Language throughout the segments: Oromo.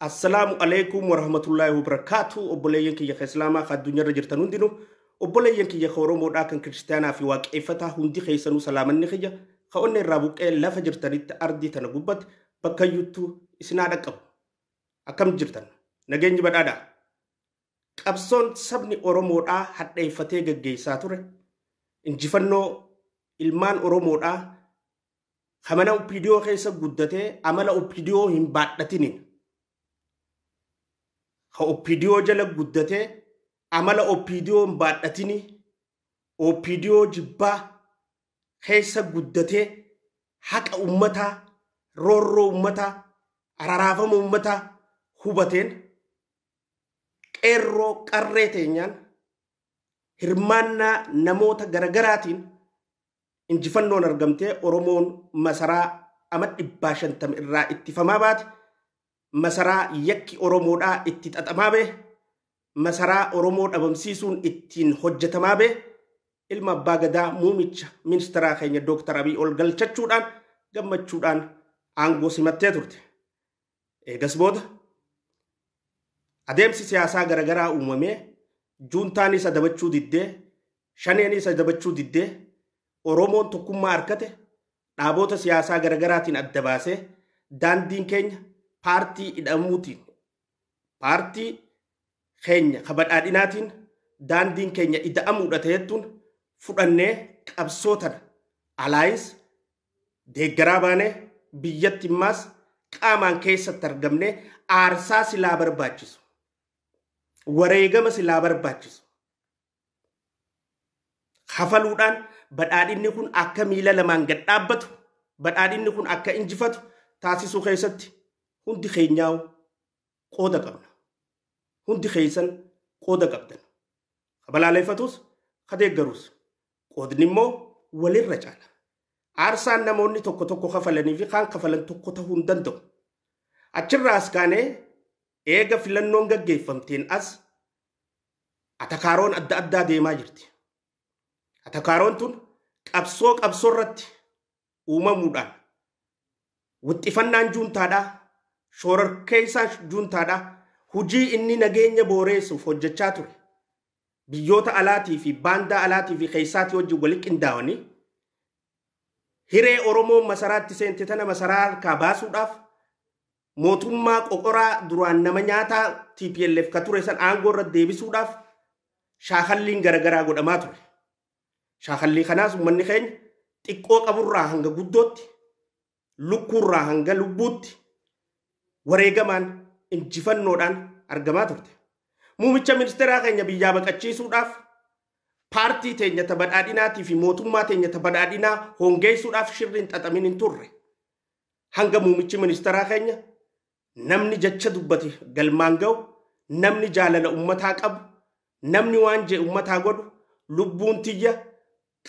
Assalaamu alaikum warahmatullaahi wabarakaatu. Obboleeyyan kiyya ka Islaamaa ka addunyaarra jirtan hundinuu, obboleeyyan kiyya ka Oromoodhaa, kan Kiristaanaa fi Waaqeffataa, hundi keessanuu salaamanni kiyya ka onnee irraa buqqee lafa jirtanitti ardii tana gubbatti bakka iyyuttuu isinaa dhaqqabu. Akkam jirtan? Nageenyi badhaadhaa. Qabsoon sabni Oromoodhaa hadheeffatee gaggeessaa ture injifannoo ilmaan Oromoodhaa kamana OPDO keessa guddatee amala OPDO hin baadhatiniin, ka OPDO jala guddatee amala OPDO hin baadhatinii, OPDO jibbaa keessa guddatee haqa ummataa, roorroo ummataa, araraafama ummataa hubateen, qeerroo qarree teenyaan hirmaannaa namoota garagaraatiin injifannoon argamtee Oromoon masaraa ama 150 irraa ittifamaa baate, masaraa yakki Oromoodhaa itti xaxamaa ba'e, masaraa Oromoo dhabamsiisuun ittiin hojjetamaa ba'e, ilma abbaa gadaa muumicha ministeeraa keenya Dooktar Abiy ol galchachuudhaan gammachuudhaan aangoo simattee turte. Eegas booda adeemsi siyaasaa garagaraa uumamee, juuntaanis adabachuu diddee, shaneenis adabachuu diddee, Oromoon tokkummaa harkate dhaaboota siyaasaa garagaraatiin adda baasee daandiin keenya paartii hidhamuutiin, paartii keenya ka badhaadhinaatiin daandiin keenya ida'amuudha ta'ettuun fudhannee qabsoo tana alaayis deeggaraa baanee, biyyatti immaas qaamaan keessatti argamnee aarsaa silaa barbaachisu, wareegama silaa barbaachisu kafaluudhaan badhaadhinni kun akka miila lamaan gad dhaabbatu, badhaadhinni kun akka injifatu taasisuu keessatti hundi keenyaa qooda qabna. Hundi keessan qooda qabdan. Ka balaaleffatus, ka deeggarus, qoodni immoo walirra caala. Aarsaan namoonni tokko tokko kafalanii fi kaan kafalan tokko ta'uu hin danda'u. Achirraa as kaanee eega filannoon gaggeeffamteen as atakaaroon adda addaa deemaa jirti. Atakaaroon tun qabsoo qabsoo irratti uumamuudhaan wixxifannaan juuntaadhaa, shoorarkeessaan juuntaadhaa, hujii inni nageenya booreessuuf hojjechaa ture biyyoota alaatii fi baandaa alaatii fi keessaatii wajjin wali qindaa'anii hiree Oromoo masaraatti seente tana masaraa harkaa baasuudhaaf, mootummaa qoqoraa duraan nama nyaataa TPLF ka ture san aangoo irra deebisuudhaaf shaakalliin garagaraa godhamaa ture. Shaakallii kanaas uummanni keenya xiqqoo qaburraa hanga guddootti, lukkuurraa hanga lubbuutti wareegamaan injifannoodhaan argamaa turte. Muumicha ministeeraa keenya biyyaa baqachiisuudhaaf, paartii teenya ta badhaadhinaatii fi mootummaa teenya ta badhaadhinaa hongeessuudhaaf shirriin xaxamin hin turre. Hanga muumichi ministeeraa keenya namni jecha dubbate galmaan ga'u, namni jaalala ummataa qabu, namni waan jee ummataa godhu, lubbuun tiyya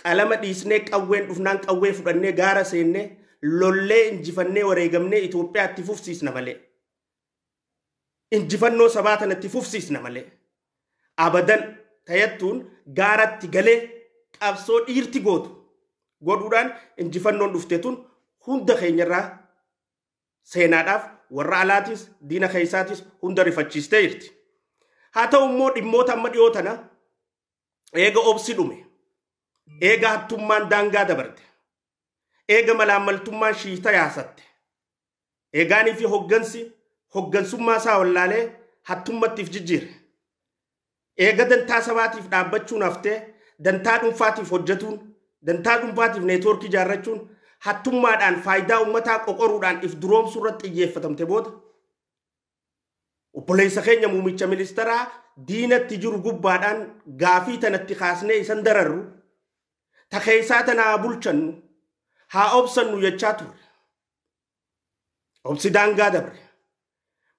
qalama dhiisnee qawween dhufnaan qawwee fudhannee gaara seennee lollee injifannee wareegamnee Itoophiyaatti fufsiisna malee. Injifannoo sabaa tanatti fufsiisna malee. Abadan tayattuun gaaratti galee qabsoo dhiirti gootu godhuudhaan injifannoon dhufte tun hunda keenyarraa seenaadhaaf warra alaatis diina keessaatis hunda rifachiistee jirti. Haa ta'u immoo dhimmoota amma dhiyoo tana eega obsi dhume, eega hattummaan daangaa dabarte, eega malaammaltummaan shiita yaasatte, eegaanii fi hoggansi hoggansummaa isaa wallaalee hattummattiif jijjiire, eega dantaa sabaatiif dhaabbachuun haftee dantaa dhuunfaatiif hojjetuun, dantaa dhuunfaatiif neetwoorkii ijaarrachuun, hattummaadhaan faayidaa uummataa qoqoruudhaan if duroomsuu irratti xiyyeeffatamte booda, obboleessa keenya muumicha ministeeraa diinatti jiru gubbaadhaan gaafii tanatti kaasnee isan dararru, ta keessaa tana haa bulchannu, haa obsannu jechaa turre. Obsi daangaa dabre.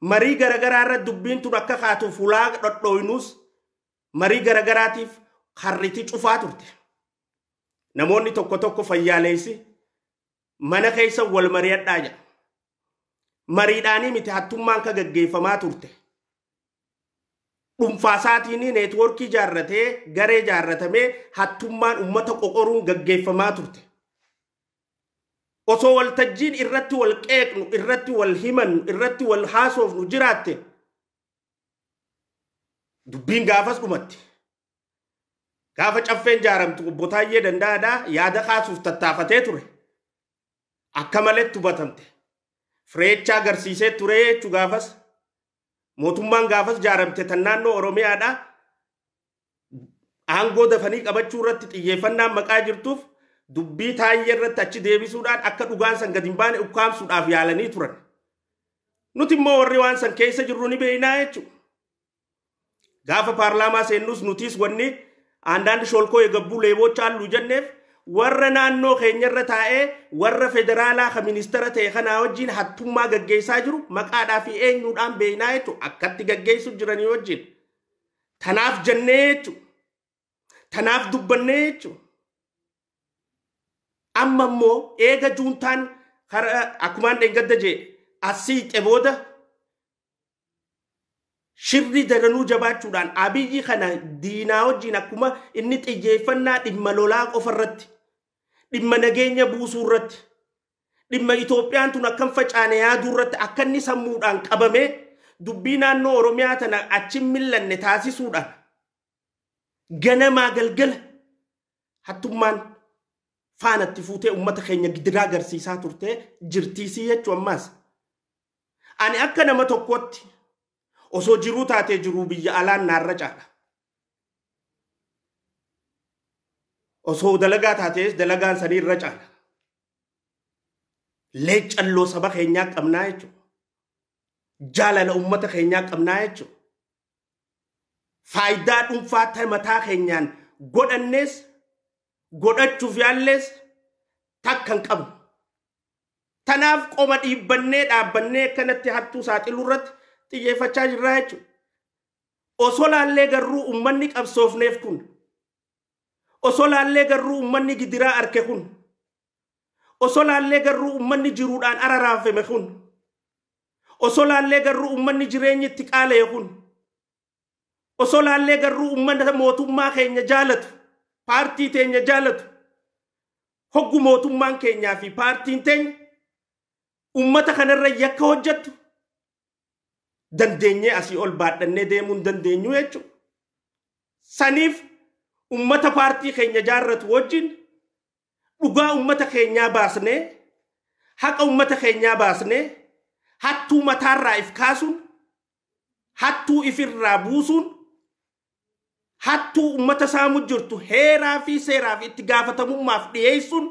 Marii garagaraa irra dubbiin tun akka kaatuuf hulaa dhodhooynuus marii garagaraatiif harriti cufaa turte. Namoonni tokko tokko fayyaaleessi mana keessa wal mari'adhaa jedha. Mariidhaanii miti hattummaan ka gaggeeffamaa turte. Dhuunfaasaatiin neetwoorkii ijaarratee garee ijaarratamee hattummaan uummata qoqoruun gaggeeffamaa turte. Osoo waltajjiin irratti wal qeeqnu, irratti wal himannu, irratti wal haasofnu jiraatte dubbiin gaafas dhumatti. Gaafa caffeen jaaramtu obbo Taayyee Danda'aadhaa yaada kaasuuf tattaafatee ture. Akka maletti hubatamte. Fireechaa agarsiisee ture jechuu gaafas. Mootummaan gaafas jaaramte tan naannoo Oromiyaadhaa aangoo dafanii qabachuu irratti xiyyeeffannaan maqaa jirtuuf dubbii Taayyee irratti achi deebisuudhaan akka dhugaan san gadi hin baane ukkaamsuudhaaf yaalanii turan. Nuti immoo warri waan san keessa jirru ni beeknaa jechuudha. Gaafa paarlaamaa seennus nutis wanni አንዳንድ ሾልኮ የገቡ ሌቦች አሉ jenneef warra naannoo keenyarra taa'ee warra federaalaa ka ministeera ta'e kanaa wajjin hattummaa gaggeessaa jiru maqaadhaa fi eenyuudhaan beeknaa jechuudha. Akkatti gaggeessu jiranii wajjin. Tanaaf jennee jechuudha. Tanaaf dubbannee jechuudha. Amma immoo eega juuntaan akkumaan dheengadda jee asii booda shirri daranuu jabaachuudhaan Abiyyi kana diinaa wajjin akkuma inni xiyyeeffannaa dhimma lolaa qofa irratti, dhimma nageenya buusuu irratti, dhimma Itoophiyaan tun akkam facaane yaaduu irratti akka inni sammuudhaan qabamee dubbii naannoo Oromiyaa tana achi millanne taasisuudhaan ganamaa galgala hattummaan faanatti fuutee uummata keenya gidiraa agarsiisaa turtee jirtiisii jechuu ammaas. Ani akka nama tokkotti osoo jiruu taatee jiruu biyya alaan naarra caala. Osoo dalagaa taatees dalagaan sanii irra caala. Leeccalloo saba keenyaa qabnaa jechuudha. Jaalala uummata keenyaa qabnaa jechuudha. Faayidaa dhuunfaa mataa keenyaan godhannees godhachuuf yaallees takka hin qabnu. Tanaaf qoma dhiibbannee dhaabbannee akkanatti hattuu saaxiluu irratti xiyyeeffachaa jirraa jechuudha. Osoo laallee garuu uummanni qabsoofneef kun, osoo laallee garuu uummanni gidiraa arke kun, osoo laallee garuu uummanni jiruudhaan araraafame kun, osoo laallee garuu uummanni jireenyi itti qaala'e kun, osoo laallee garuu uummanni mootummaa keenya jaalatu, paartii teenya jaalatu, hoggu mootummaan keenyaa fi paartiin teenya uummata kanarra yakka hojjettu dandeenyee asii ol baadhannee deemuu hin dandeenyu jechuudha. Saniif uummata paartii keenya jaarratu wajjin dhugaa uummata keenyaa baasnee, haqa uummata keenyaa baasnee, hattuu mataarraa if kaasuun, hattuu ifirraa buusuun, hattuu uummata saamu jirtu heeraa fi seeraaf itti gaafatamummaaf dhiyeessuun,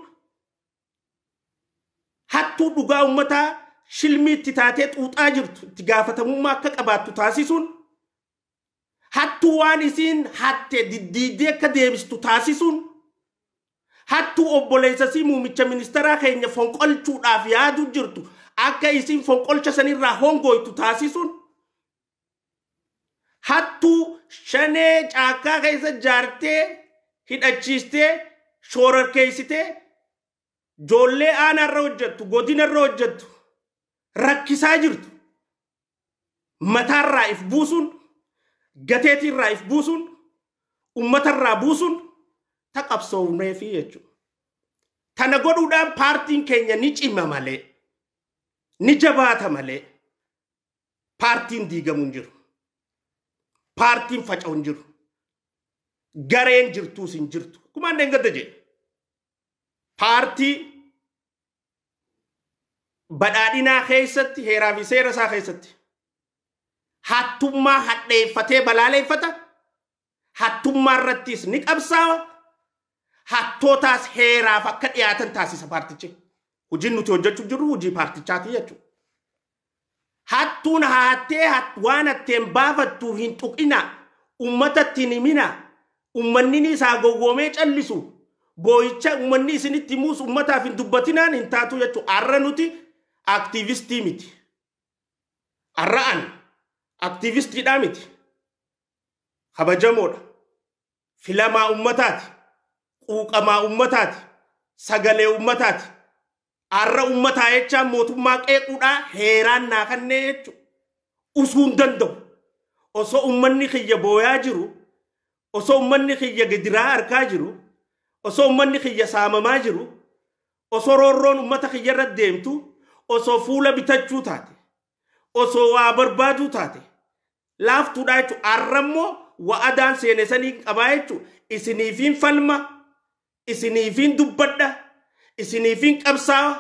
hattuu dhugaa uummataa shilmii itti taatee xuuxaa jirtu itti gaafatamummaa akka qabaattu taasisuun, hattuu waan isiin hatte diddiidee akka deebistu taasisuun, hattuu obboleessasii muummicha ministeeraa keenya fonqolchuudhaaf yaaduu jirtu akka isiin fonqolcha sanirraa hongoytu taasisuun, hattuu shanee caakkaa keessa jaartee hidhachiistee shoorarkeessitee joollee aanaarra hojjettu godinarra hojjettu rakkisaa jirtu mataarraa if buusuun, gateetiirraa if buusuun, uummatarraa buusuun ta qabsoofneefi jechuudha. Tana godhuudhaan paartiin keenya ni cima malee, ni jabaata malee paartiin diigamu hin jiru. Paartiin faca'u hin jiru. Gareen jirtuus hin jirtu. Kumaan dheengadda jedhe. Paartii badhaadhinaa keessatti heeraa fi seera isaa keessatti hattummaa hadheeffatee balaaleeffata. Hattummaa irrattis ni qabsaawa. Hattootaas heeraaf akka dhiyaatan taasisa paartichi. Hojiin nuti hojjechuu jirru hojii paartichaati jechuudha. Hattuun hattee waan hatteen baafattu hin tuqina, uummatatti hin himina, uummanni isaa gowwoomee callisu, boo'icha uummanni isinitti himuus uummataaf hin dubbatinaan hin taatu jechuudha. Har'a nuti aktiivistii miti. Har'a an aktiivistiidhaa miti. Kabajamoodha. Filamaa uummataati. Quuqamaa uummataati. Sagalee uummataati. Har'a uummataa jechaan mootummaa qeequudhaa heeraan naa kannee jechuudha. Usuu hin danda'u. Osoo uummanni kiyya booyaa jiru, osoo uummanni kiyya gidiraa harkaa jiru, osoo uummanni kiyya saamamaa jiru, Osoo roorroon uummata kiyyarra deemtu, osoo fuula bitachuu taate, osoo waa barbaaduu taate, laaftuudha jechuudha. Har'ammoo wa'adaan seene sanii qabaa jechuudha. Isiniifiin falma, isiniifiin dubbadha, isiniifiin qabsaa'a,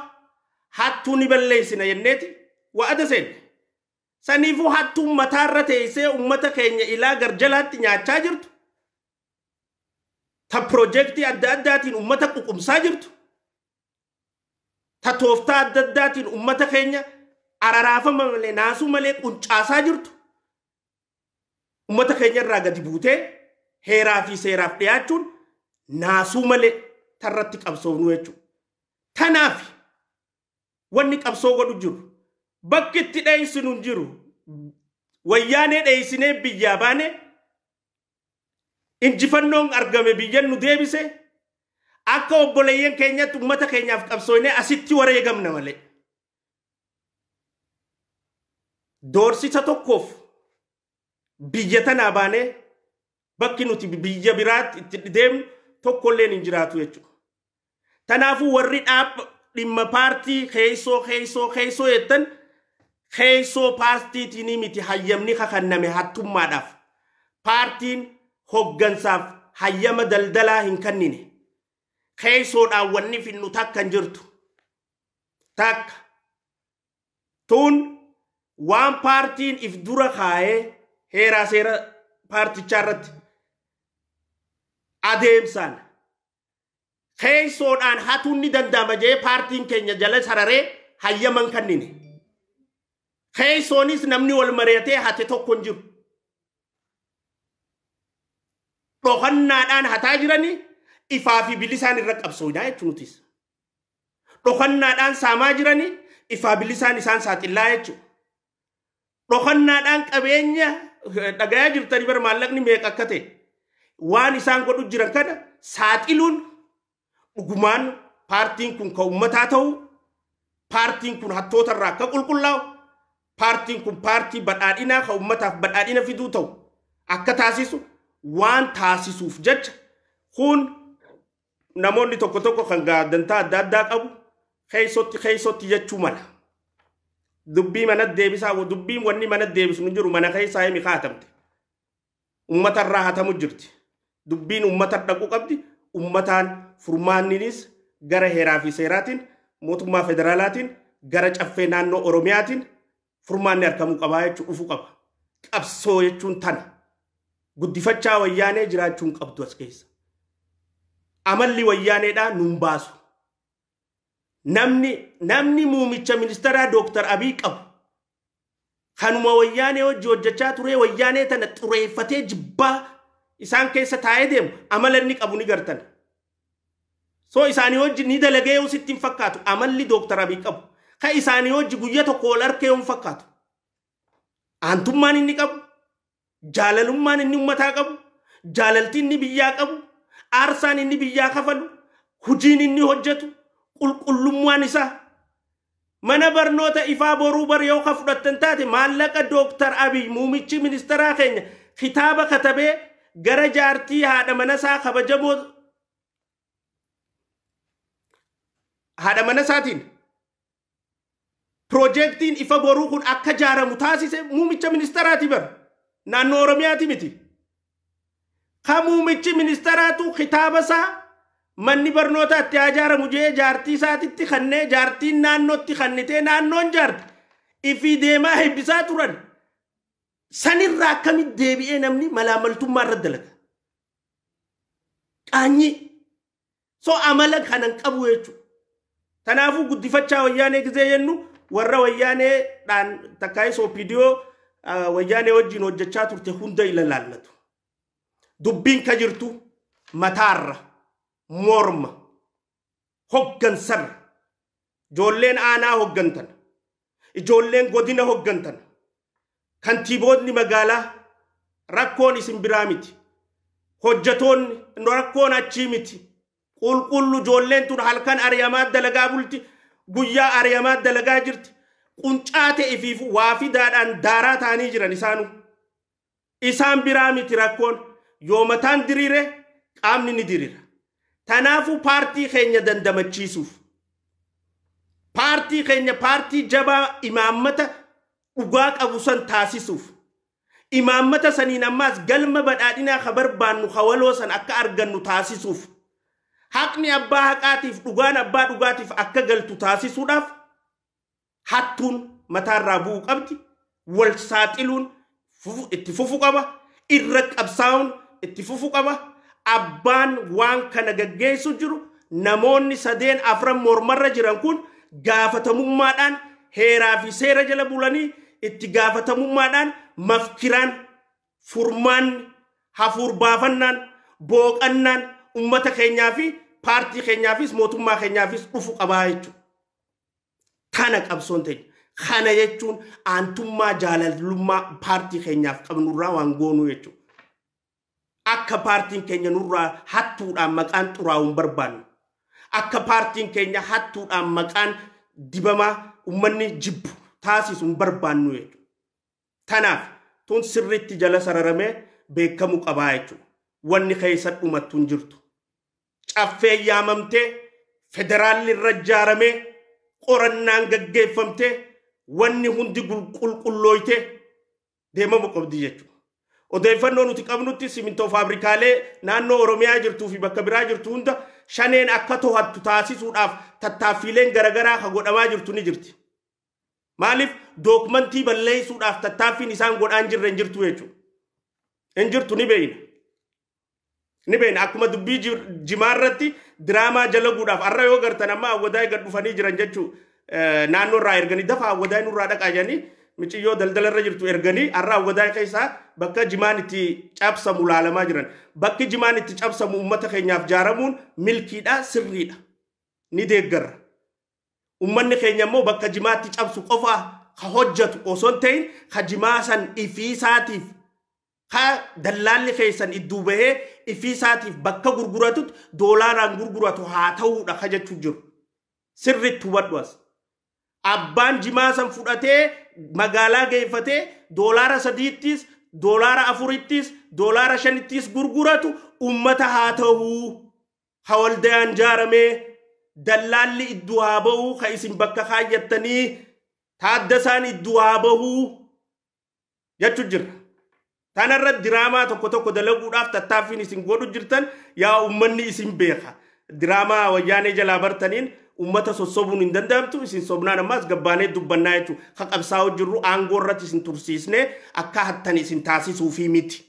hattuu ni balleessina jenneeti wa'ada seenne. Saniifuu hattuun mataarra teessee uummata keenya ilaa garjalaatti nyaachaa jirtu. Ta piroojeektii adda addaatiin uummata ququmsaa jirtu. Ta tooftaa adda addaatiin uummata keenya araraafama malee naasuu malee quncaasaa jirtu. Uummata keenya irraa gadi buutee heeraa fi seeraaf dhiyaachuun naasuu malee tarratti qabsoofnu jechuudha. Tanaaf wanni qabsoo godhu jiru. Bakki itti dheessinu hin jiru. Wayyaanee dheessinee biyyaa baane injifannoon argame biyyan nu deebise akka obboleeyyan keenyatti uummata keenyaaf qabsoofnee asitti wareegamna malee. Doorsisa tokkoof biyya tanaa baanee bakki nuti biyya biraatti itti deemnu tokkolleen hin jiraatu jechuudha. Kanaafuu warri dhimma paartii keessoo keessoo keessoo jettan keessoo paartiitiin miti hayyamni kakanname hattummaadhaaf. Paartiin hoggansaaf hayyama daldalaa hin kennine. Keessoodhaan wanni finnu takka hin jirtu. Takka. Tun waan paartiin if dura kaayee heeraa seera paartichaa irratti adeemsaan keessoodhaan hatuun ni danda'ama jee paartiin keenya jala sararee hayyama hin kennine. Keessoonis namni wal mari'atee hate tokko hin jiru. Dhokannaadhaan hataa jiranii ifaa fi bilisaan irra qabsoofnaa jechuun nutis. Dhokannaadhaan saamaa jiranii ifaa bilisaan isaan saaxillaa jechuudha. Dhokannaadhaan qabeenya dhagayaa jirtanii bara maallaqni meeqa akka ta'e waan isaan godhu jiran kana saaxiluun dhugumaan paartiin kun kan uummataa ta'u, paartiin kun hattoota irraa akka qulqullaa'u, paartiin kun paartii badhaadhinaa kan uummataaf badhaadhina fiduu ta'u akka taasisu waan taasisuuf jecha kun namoonni tokko tokko kan dantaa adda addaa qabu keessotti keessotti jechuu mala. Dubbii mana deebisaa dubbiin wanni mana deebisu hin jiru mana keessaa himi kaatamte. Uummata irraa hatamu jirti. Dubbiin uummata dhaquu qabdi. Uummataan furmaanninis gara heeraa fi seeraatiin mootummaa federaalaatiin gara caffee naannoo Oromiyaatiin furmaanni argamuu qabaa jechuun dhufuu qaba. Qabsoo jechuun tana. Guddifachaa wayyaanee jiraachuun qabdu as keessa. Amalli wayyaaneedhaa nuun baasu. Namni muumicha ministeeraa Dooktar Abiy qabu kanuma wayyaanee hojii hojjechaa ture wayyaanee tana xureeffatee jibbaa isaan keessa taa'ee deemu amala inni qabu ni gartan. So isaanii hojii ni dalagee yoo sitti hin fakkaatu amalli Dooktar Abiy qabu. Ka isaanii hojii guyya tokko wal harkee yoo hin fakkaatu. Aantummaan inni qabu, jaalalummaan inni uummataa qabu, jaalaltii inni biyyaa qabu, aarsaan inni biyyaa kafalu, hojiin inni hojjetu, qulqullummaan isaa. Mana barnoota ifaa boruu bar yoo ka fudhattan taate maallaqa Dooktar Abiy muumichi ministeeraa keenya kitaaba katabee gara jaartii haadha mana isaa kabajamoo haadha mana isaatiin piroojeektiin ifa boruu kun akka ijaaramu taasise muumicha ministeeraati bar naannoo Oromiyaati miti. Ka muumichi ministeeraatu kitaaba isaa manni barnoota itti ijaaramu jee jaartii isaatitti kannee jaartiin naannootti kannitee naannoon jaarti ifii deemaa eebbisaa turan. Sanirraa akkamitti deebi'ee namni malaamaltummaa irra dalaga. Qaanyii. So amala kanan qabu jechuudha. Kanaafuu guddifachaa wayyaanee gizee jennu warra wayyaaneedhaan takkaayis OPDO wayyaanee wajjin hojjechaa turte hunda ilaallatu. Dubbiin ka jirtu mataarra, morma, hoggansarra. Ijoolleen aanaa hoggantan, ijoolleen godina hoggantan, kantiiboonni magaalaa rakkoon isin biraa miti. Hojjetoonni rakkoon achii miti. Qulqullu ijoolleen tun halkan ari'amaa dalagaa bulti, guyyaa ari'amaa dalagaa jirti. Quncaa ta'e ifiif waa fidaadhaan daaraa ta'anii jiran isaanu. Isaan biraa miti rakkoon. Yoo mataan diriire qaamni ni diriira. Kanaafuu paartii keenya dandamachiisuuf Paartii keenya paartii jabaa imaammata dhugaa qabu san taasisuuf. Imaammata saniin ammaas galma badhaadhinaa ka barbaannu hawaloo san akka argannu taasisuuf. Haqni abbaa haqaatiif dhugaan abbaa dhugaatiif akka galtu taasisuudhaaf hattuun mataarraa bu'uu qabdi. Wal saaxiluun itti fufu qaba. Irra qabsaa'uun itti fufu qaba. Abbaan waan kana gaggeessu jiru namoonni sadeen afran mormarra jiran kun gaafatamummaadhaan heeraa fi seera jala bulanii itti gaafatamummaadhaan mafkiraan furmaanni hafuur baafannaan booqannaan ummata keenyaa fi paartii keenyaafis mootummaa keenyaafis dhufu qabaa jechuudha. Kana qabsoon teenya. Kana jechuun aantummaa jaalalummaa paartii keenyaaf qabnurraa waan goonuu jechuudha. Akka paartiin keenya nurraa hattuudhaan maqaan xuraa'u hin barbaannu. Akka paartiin keenya hattuudhaan maqaan dibamaa uummanni jibbu taasisu hin barbaannu jechuudha. Tanaaf tun sirriitti jala sararamee beekamuu qabaa jechuudha. Wanni keessa dhumattu hin jirtu. Caffee yaamamtee federaalli irra ijaaramee qorannaan gaggeeffamtee wanni hundi qulqullooytee deemamu qabdi jechuudha. Odeeffannoo nuti qabnutti simintoo faabrikaalee naannoo Oromiyaa jirtuu fi bakka biraa jirtu hunda shaneen akka to'attu taasisuudhaaf tattaaffiileen garaagaraa ka godhamaa jirtu ni jirti. Maaliif dookumantii balleessuudhaaf tattaaffiin isaan godhaan jirre hin jirtu jechuudha. Hin jirtu ni beeyna. Ni beeyna akkuma dubbii jimaarratti diraamaa jalaguudhaaf har'a yoo gartan amma awwadaa gad dhufanii jiran jechuudha. Naannoo irraa erganii dafa awwadaa nurraa dhaqaa jedhanii miciyyoo daldala irra jirtu erganii har'a awwadaa keessaa bakka jimaan itti cabsamu laalamaa jiran. Bakki jimaan itti cabsamu uummata keenyaaf jaaramuun milkiidha sirriidha. Ni deeggarra. Uummanni keenya immoo bakka jimaatti cabsu qofa ka hojjetu osoo hin ta'in ka jimaa san ifiisaatiif ka dallaalli keessan idduu bahee ifiisaatiif bakka gurguratutti doolaaraan gurguratu haa ta'uudha ka jechuu jiru. Sirriitti hubadhu as. Abbaan jimaa san fudhatee magaalaa geeffatee doolaara 3ttis doolaara 4ttis doolaara 5ttis gurguratu uummata haa ta'uu. Ha waldayaan jaaramee dallaalli iddoo haa ba'uu ka isin bakka kaayyattanii taaddasaan iddoo haa ba'uu jechuu jira. Tanarra diraamaa tokko tokko dalaguudhaaf tattaaffiin isin godhu jirtan yaa uummanni isin beeka. Diraamaa wayyaanee jalaa bartaniin ummata sossobuun hin danda'amtu isin sobnaan ammaas gabbaanee dubbannaa jechuudha. Ka qabsaa'u jirru aangoo irratti isin tursiisnee akka hattan isin taasisuufii miti.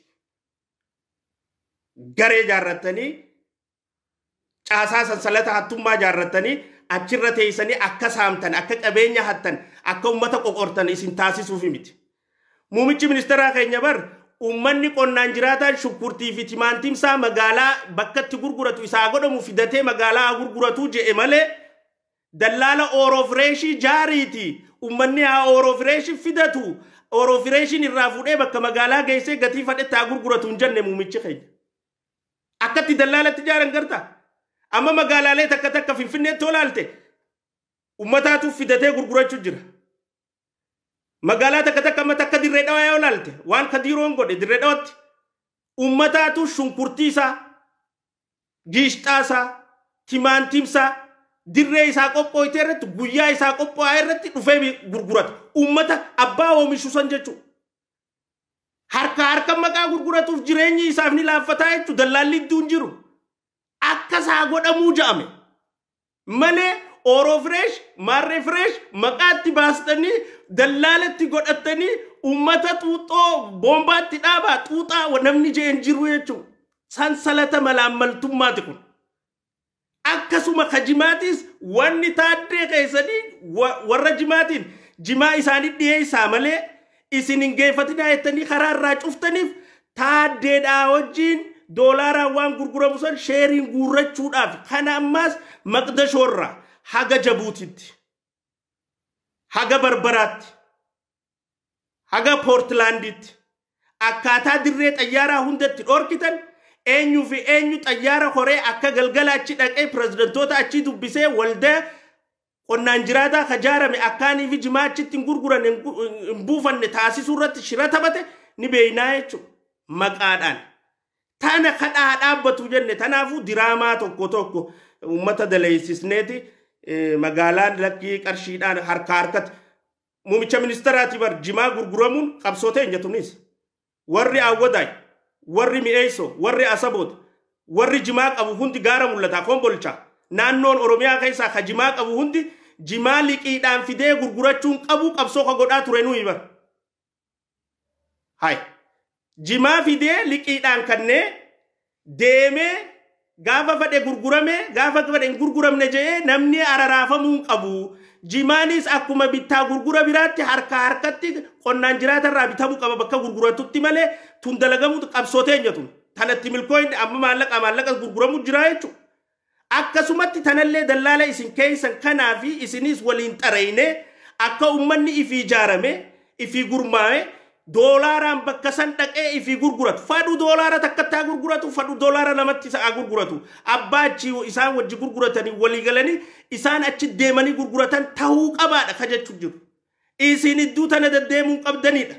Garee jaarrattanii caasaa sansalata hattummaa jaarrattanii achirra teessanii akka saamtan akka qabeenya hattan akka ummata qoqortan isin taasisuufii miti. Muummichi ministeeraa keenya bar uummanni qonnaan jiraataan shukkurtii fi timaantimsaa magaalaa bakka itti gurguratu isaa godhamu fidatee magaalaa gurguratu je'e malee dallaala ooroofireeshii jaariiti. Uummanni haa ooroofireeshii fidatu. Ooroofireeshiin irraa fuudhee bakka magaalaa geessee gatii fadhetti haa gurguratu hin jenne muummichi keenya. Akkatti dallaalatti jaaran garta. Amma magaalaalee takka takka Finfinneetti olaalte uummataatu fidatee gurgurachuu jira. Magaalaa takka takka amma takka dirree dhawaa yoo olaalte waan kadiiroon godhe dirree dhawaatti uummataatu shunkurtii isaa, giishxaa isaa, timaantimsaa dirree isaa qophooyte irratti guyyaa isaa qophaa'e irratti dhufee gurgurata. Uummata abbaa oomishu san jechuudha. Harka harka maqaa gurguratuuf jireenyi isaaf ni laaffataa jechuudha. Dallaalli iddoo hin jiru. Akka isaa godhamuu ja'ame. Malee ooroofireesh, maarree fireesh maqaatti baastanii dallaalatti godhatanii uummata xuuxoo boombaatti dhaabaa xuuxaa namni jee hin jiru jechuudha. Sansalata malaammaltummaati kun. Akkasuma ka jimaatis wanni taaddee keessanii warra jimaatiin jimaa isaanii dhiyeessaa malee isin hin geeffatinaa jettanii karaa irraa cuftaniif taaddeedhaa wajjin doolaaraan waan gurguramu san sheeriin guurrachuudhaaf kana ammaas maqdashoorraa haga Jabuutitti haga Barbaraatti haga Poortilaanditti akkaataa dirree xayyaaraa hundatti dhorkitan eenyuu fi eenyu xayyaara horee akka galgala achi dhaqee pirezidantoota achi dubbisee waldaa qonnaan jiraataa ka jaarame akkaanii fi jimaa achitti hin gurguran hin buufanne taasisuu irratti shira taphate ni beeynaa jechuudha maqaadhaan. Tana kadhaa dhaabbatu jenne tanaafuu diraamaa tokko tokko uummata daleessisneeti Magaalaan lakkii qarshiidhaan harka harkatti muumicha ministeeraati bar jimaa gurguramuun qabsoo teenya tunis. Warri Awwadaay, warri Mi'eessoo, warri Asaboot, warri jimaa qabu hundi gaara mul'ata Kombolcha. Naannoon Oromiyaa keessaa ka jimaa qabu hundi jimaa liqiidhaan fidee gurgurachuun qabu qabsoo ka godhaa ture nuyi bar. Hai. Jimaa fidee liqiidhaan kannee deemee gaafa fedhe gurgurame gaafa fedhe hin gurguramne jedhee namni araraafamuu hin qabu. Jimaanis akkuma bittaa gurgura biraatti harka harkatti qonnaan jiraatarraa bitamuu qaba bakka gurguratutti malee tun dalagamuu qabsoo teenya tun. Tanatti milkooyne amma maallaqa maallaqa gurguramuu jira jechuudha. Akkasumatti tanallee dallaala isin keessan kanaa fi isinis waliin xareyne akka uummanni ifii ijaarame ifii gurmaa'e doolaaraan bakka san dhaqee ifii gurguratu. Fadhu doolaara takkatti haa gurguratu, fadhu doolaara lamatti haa gurguratu. Abbaa achi isaan wajji gurguratanii walii galanii isaan achi deemanii gurguratan tahuu qabaadha ka jechuun jiru. Isin idduu tana deddeemuu qabdanidha.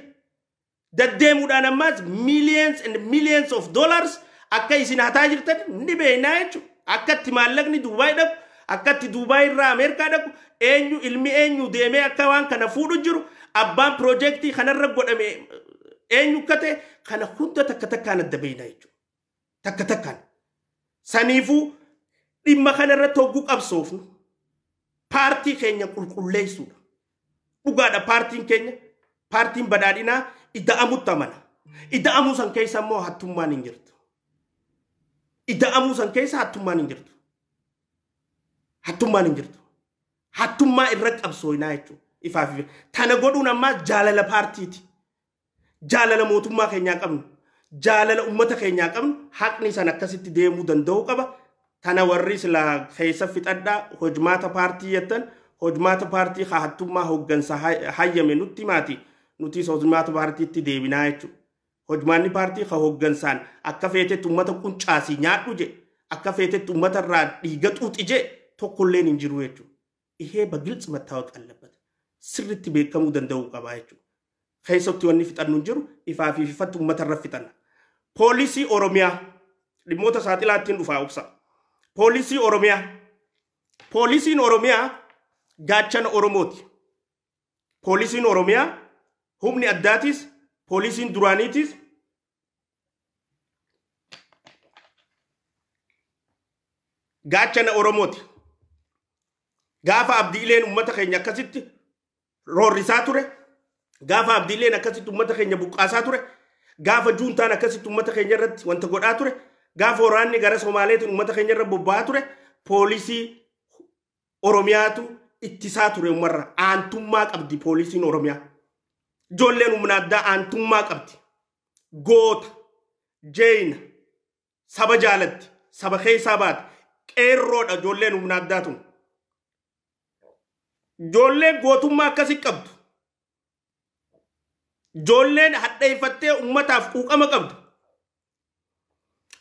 Deddeemuudhaan ammaas millions and millions of dollars akka isin hataa jirtan ni beeknaa jechuudha. Akkatti maallaqni Duubaay dhaqu, akkatti Duubaay irraa Ameerikaa dhaqu, eenyu ilmi eenyu deemee akka waan kana fuudhu jiru, abbaan piroojeektii kanarra godhame eenyu akka ta'e kana hunda takka takkaan adda beeknaa jechuudha. Takka takkaan. Saniifuu dhimma kanarratti hogguu qabsoofnu paartii keenya qulqulleessuudha. Dhugaadha paartiin keenya, paartiin badhaadhinaa ida'amutti amana. Ida'amuu san keessa immoo hattummaan hin jirtu. Ida'amuu san keessa hattummaan hin jirtu. Hattummaan hin jirtu. Hattummaa irra qabsooynaa jechuudha. Ifaaf ifa. Tana godhuun ammaa jaalala paartiiti. Jaalala mootummaa keenyaa qabnu. Jaalala uummata keenyaa qabnu. Haqni san akkasitti deemuu danda'uu qaba. Tana warri silaa keessa fixadhaa hojmaata paartii jettan hojmaata paartii hattummaa hooggansa hayyame nutti maati. Nutis hojmaata paartiitti deebinaa jechuudha. Hojmaanni paartii ka hooggansaan akka feetetti uummata quncaasii nyaadhu je akka feetetti uummata irraa dhiiga xuuxi je tokkolleen hin jiru jechuudha. Ihee በግልጽ መታወቅ አለበት. Sirriitti beekamuu danda'uu qaba jechuudha. Keessatti wanni fixannu hin jiru ifaa fi ifatti uummata irra fixanna. Poolisii Oromiyaa dhimmoota saaxilaattiin dhufaa obsa. Poolisii Oromiyaa. Poolisiin Oromiyaa gaachana Oromooti. Poolisiin Oromiyaa humni addaatis poolisiin duraaniitis gaachana Oromooti. Gaafa Abdiileen uummata keenya akkasitti roorrisaa ture, gaafa Abdiileen akkasitti uummata keenya buqqaasaa ture, gaafa juuntaan akkasitti uummata keenya irratti wanta godhaa ture, gaafa waraanni gara Somaaleetiin uummata keenya irra bobba'aa ture, poolisii Oromiyaatu ittisaa ture uummarra. Aantummaa qabdi poolisiin Oromiyaa. Ijoolleen humna addaa aantummaa qabdi. Goota, jeeyina, saba jaalatti, saba keessaa baate, qeerroodha ijoolleen humna addaa tun. Ijoolleen gootummaa akkasii qabdu. Ijoolleen hadheeffattee uummataaf quuqama qabdu.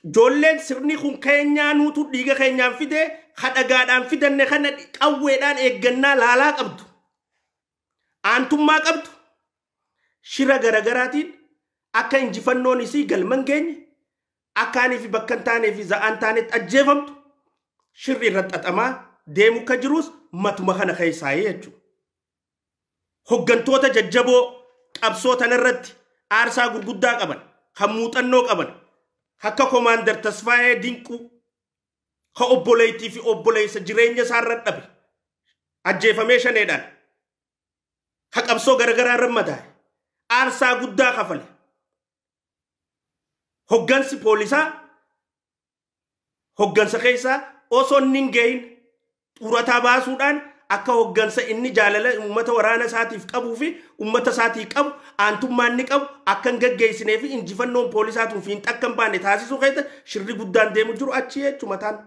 Ijoolleen sirni kun keenyaa nuutu dhiiga keenyaan fidee kadhagaadhaan fidanne kana qawweedhaan eeggannaa laalaa qabdu. Aantummaa qabdu. Shira garagaraatiin akka injifannoon isii galman geenye akkaanii fi bakka hin taanee fi za'aan taanetti ajjeefamtu shirri irra xaxamaa deemu akka jirus matuma kana keessaa jechuudha. Hoggantoota jajjaboo qabsoo tanarratti aarsaa gurguddaa qaban, kan muuxannoo qaban, akka Komaandar Tasfaayee Dinquu, ka obboleettii fi obboleessa jireenya isaarra dhabe, ajjeefamee shaneedhaan, ka qabsoo garagaraa irra madaa'e, aarsaa guddaa kafale. Hoggansi poolisaa hoggansa keessaa osoo inni hin gahin xurataa baasuudhaan akka hoggansa inni jaalala uummata waraana isaatiif qabuu fi uummata isaatii qabu aantummaa inni qabu akka hin gaggeessinee fi injifannoon poolisaa tun fiinxa akka hin baane taasisuu keessa shirri guddaan deemu jiru achi jechuudha mataan.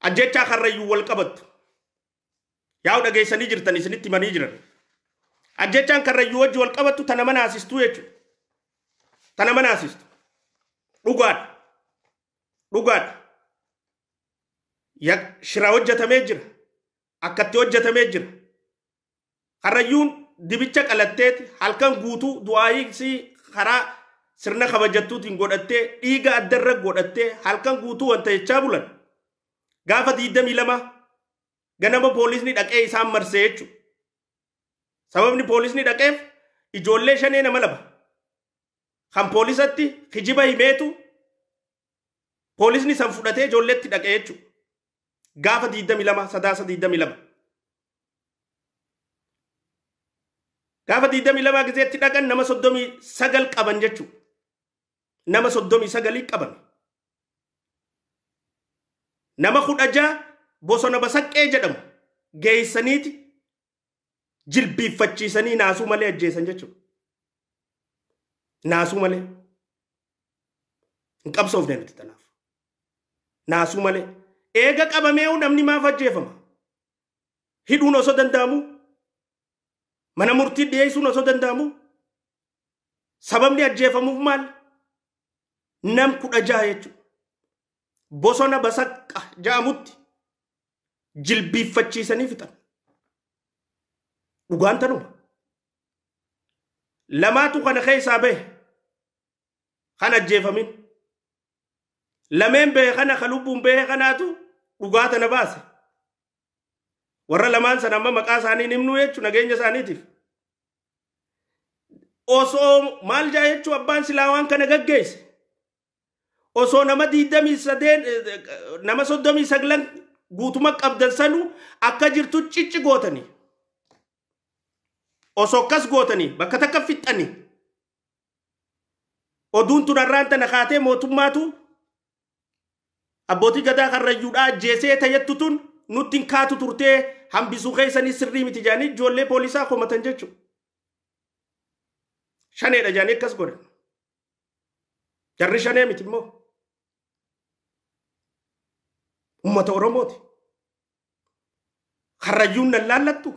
Ajjechaa Karrayyuu wal qabattu. Yaa'u dhageessanii jirtan isinitti himanii jiran. Ajjechaan Karrayyuu wajji wal qabattu tana manaasistuu jechuudha. Tana manaasistu. Dhugaadha. Dhugaadha. Shira hojjetamee jira. Akkatti hojjetamee jira. Karrayyuun dibicha qalatteeti halkan guutuu du'aayisii karaa sirna kabajattuutiin godhattee dhiiga addarra godhattee halkan guutuu wanta jechaa bulan. Gaafa 22 ganama poolisni dhaqee isaan marsee jechuudha. Sababni poolisni dhaqeef ijoollee shanee nama laba. Kan poolisatti kijiba himeetu poolisni san fudhatee ijoolleetti dhaqee jechuudha. Gaafa 22 sadaasa 22. Gaafa 22 gizeetti dhaqan nama 39 qaban jechuudha. Nama 39 qaban. Nama 16 bosona basaqqee jedhamu geessaniiti jilbiiffachiisanii naasuu malee ajjeesan jechuudha. Naasuu malee. Hin qabsoofne nuti tanaaf. Naasuu malee. Eega qabameewu namni maaf ajjeefama? Hidhuun osoo danda'amu? Mana murtii dhiyeessuun osoo danda'amu? Sababni ajjeefamuuf maal? Nam 16 jechuudha. Bosona basaqqa jedhamutti jilbiiffachiisanii fixan. Dhugaan tanuma. Lamaatu kana keessaa bahe kan ajjeefamin. Lameen bahe kana kan lubbuun bahe kanaatu dhugaa tana baase. Warra lamaan sana amma maqaa isaanii himnu jechuun nageenya isaaniitiif. Osoo maal jaa jechuun abbaan silaa waan kana gaggeesse. Osoo nama 23 nama 39 guutuma qabdan sanuu akka jirtu cicci gootanii. Osoo akkas gootanii bakka takka fixxanii. Oduun tun har'aan tana kaatee mootummaatu abbootii gadaa karrayyuudhaa ajjeesee tayyattu tun nutti hin kaatu turtee hambisuu keessanii sirrii miti jedhanii ijoollee poolisaa komatan jechuudha. Shaneedha jedhanii akkas godhan. Jarri shanee miti immoo. Uummata Oromooti. Karrayyuun nan laallattu.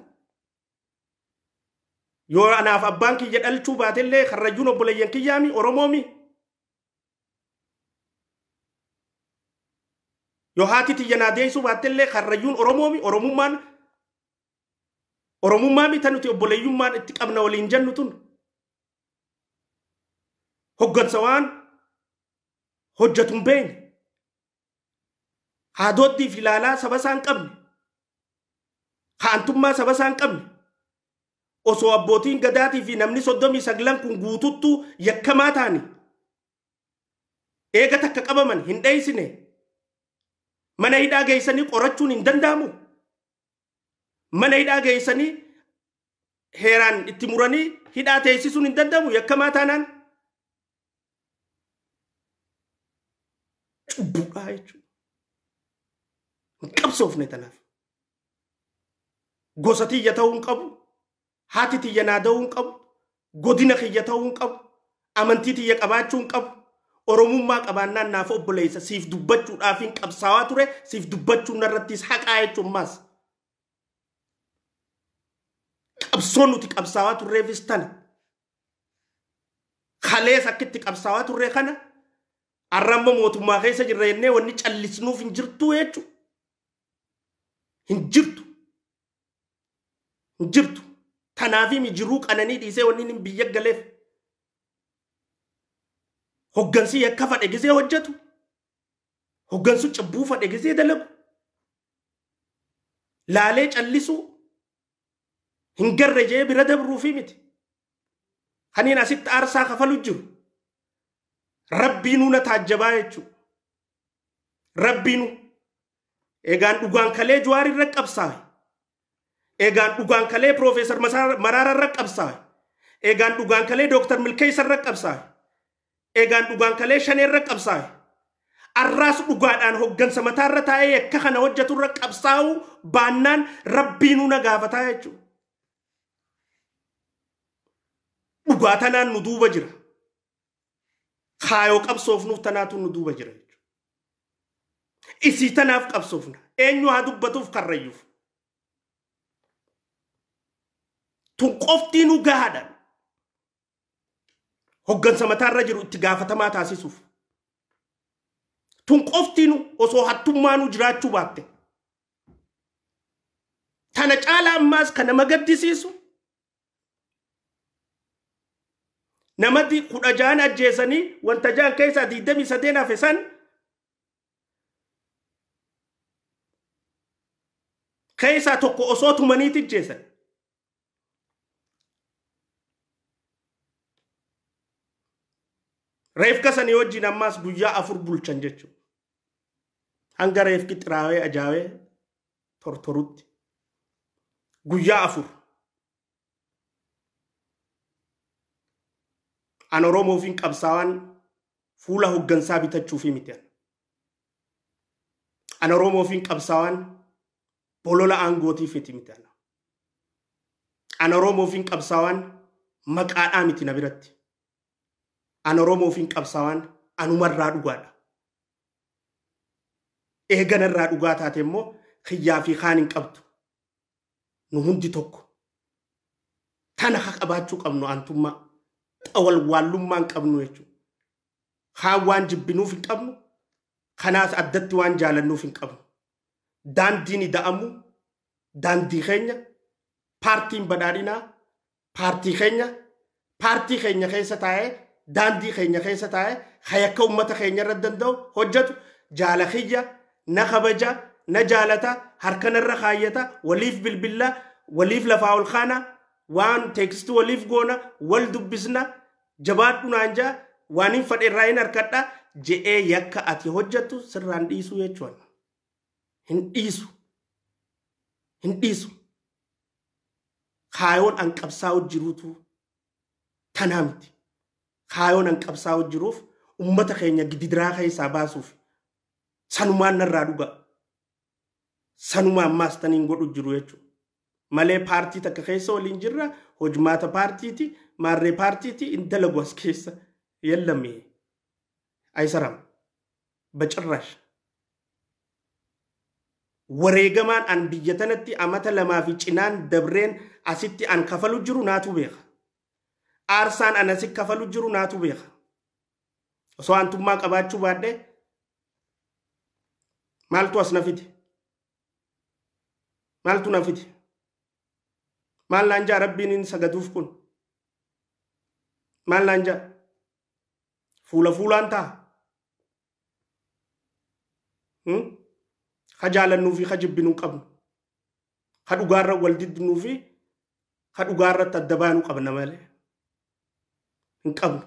Yoo anaaf abbaan kiyya dhalchuu baatellee karrayyuun obboleeyyan kiyyaami Oromoomi. Yoo haati tiyya naa deessuu baatellee karrayyuun Oromoomi Oromummaan Oromummaa miti nuti obboleeyyummaan itti qabna waliin jennu tun. Hoggansa waan hojjetu hin beekne. Haadooddii fi ilaalaa saba isaa hin qabne. Haantummaa saba isaa hin qabne. Osoo abbootiin gadaatii fi namni 39 kun guututtuu yakkamaa ta'ani. Eega takka qabaman hin dheessine. Mana hidhaa geessanii qorachuun hin danda'amu. Mana hidhaa geessanii heeraan itti muranii hidhaa teessisuun hin danda'amu yakkamaa taanaan. Cubbuudhaa jechuudha. Hin qabsoofne tanaaf. Gosa tiyya ta'uu hin qabu. Haati tiyya naa da'uu hin qabu. Godina kiyya ta'uu hin qabu. Amantii tiyya qabaachuu hin qabu. Oromummaa qabaannaan naaf obboleessa siif dubbachuudhaaf hin qabsaawaa ture siif dubbachuun narrattis haqaa jechuun maas. Qabsoon nuti qabsaawaa turreefis tana. Kalees akkitti qabsaawaa turree kana arramma mootummaa keessa jirra jennee wanni callisnuuf hin jirtu jechuudha. Hin jirtu. Hin jirtu. Tanaafi jiruu qananii dhiisee wanni inni biyya galeef. Hoggansi yakka fadhe gisee hojjetu. Hoggansu cubbuu fadhe gisee dalagu. Laalee callisuu hin garre jee bira dabruufi miti. Kaniin asitti aarsaa kafalu jiru. Rabbiinuu na taajjabaa jechuudha. Rabbiinuu. Egaan dhugaan kalee Jawaar irra qabsaa'e. Egaan dhugaan kalee Piroofeesar Maraara irra qabsaa'e. Egaan dhugaan kalee Dooktar Milkeessa irra qabsaa'e. Egaan dhugaan kalee Shanee irra qabsaa'e. Arraas dhugaadhaan hoggansa mataarra taa'ee akka kana hojjetu irra qabsaa'uu baannaan rabbiinuu na gaafataa jechuudha. Dhugaa tanaan nu duuba jira. Kaayoo qabsoofnuuf tanaatu nu duuba jira jechuudha. Isii tanaaf qabsoofna. Eenyu haa dubbatuuf karrayyuuf. Tun qoftii nu gahaadha. Hoggansa mataarra jiru itti gaafatamaa taasisuuf. Tun qoftiinu osoo hattummaanuu jiraachuu baatte. Tana caalaa ammaas kan nama gaddisiisu. Namatti 16 ajjeesanii wanta 6 keessaa 23 hafe san Keessaa tokko osoo tumaniiti jeesan. Reefka sanii wajjin ammaas guyyaa 4 bulchan jechuudha. Hanga reefki xiraawee ajaa'ee tortorutti. Guyyaa 4. An Oromoofiin qabsaawaan fuula hoggansaa bitachuufi miti. An Oromoofiin qabsaawaan bolola aangootiif miti. An Oromoofiin qabsaawaan maqaadhaa miti na biratti. An Oromoofiin qabsaawaan anumarraa dhugaadha. Eeganarraa dhugaa taate immoo kiyyaa fi kaan hin qabdu. Nu hundi tokko. Tana haa qabaachuu qabnu aantummaa. Xawalwaallummaa hin qabnu jechuudha. Kaan waan jibbinuuf hin qabnu. Kanaas addatti waan jaalannuuf hin qabnu. Daandiin ida'amu daandii keenya paartiin badhaadhinaa paartii keenya paartii keenya keessa taa'ee daandii keenya keessa taa'ee hayakka uummata keenya irra danda'u hojjetu jaala kiyya na kabaja na jaalata harkanarra kaayyata waliif bilbilla waliif lafaa ol kaana waan teeksistuu waliif goona wal dubbisna jabaadhu naan jaa waan hin fadhe irraa hin harkadha je'ee yakka ati hojjettu sirraan dhiisuu jechuudha. Hin dhiisu. Hin dhiisu. Kaayoon an qabsaa'u jiruutu tanaa miti. Kaayoon an qabsaa'u jiruuf uummata keenya gidiraa keessaa baasuuf sanumaan narraa dhuga. Sanumaan ammaas taniin godhu jiru jechuudha. Malee paartii takka keessa waliin jirra hojmaata paartiiti maarree paartiiti hin dalagu as keessa yellame aysaram bacirrash. Wareegamaan an biyya tanatti amata 2 fi cinaan dabreen asitti an kafalu jiru naatu beeka. Aarsaan an asi kafalu jiru naatu beeka. Osoo aantummaa qabaachuu baadhee maaltu as na fide? Maaltu na fide? Maal naan jaa rabbiin hin sagaduuf kun? Maal naan jaa? Fuula fuulaan ta'a. Ka jaalannuu fi ka jibbinuu qabnu. Ka dhugaarra wal diddinuu fi ka dhugaarratti adda baanuu qabna malee. Hin qabnu.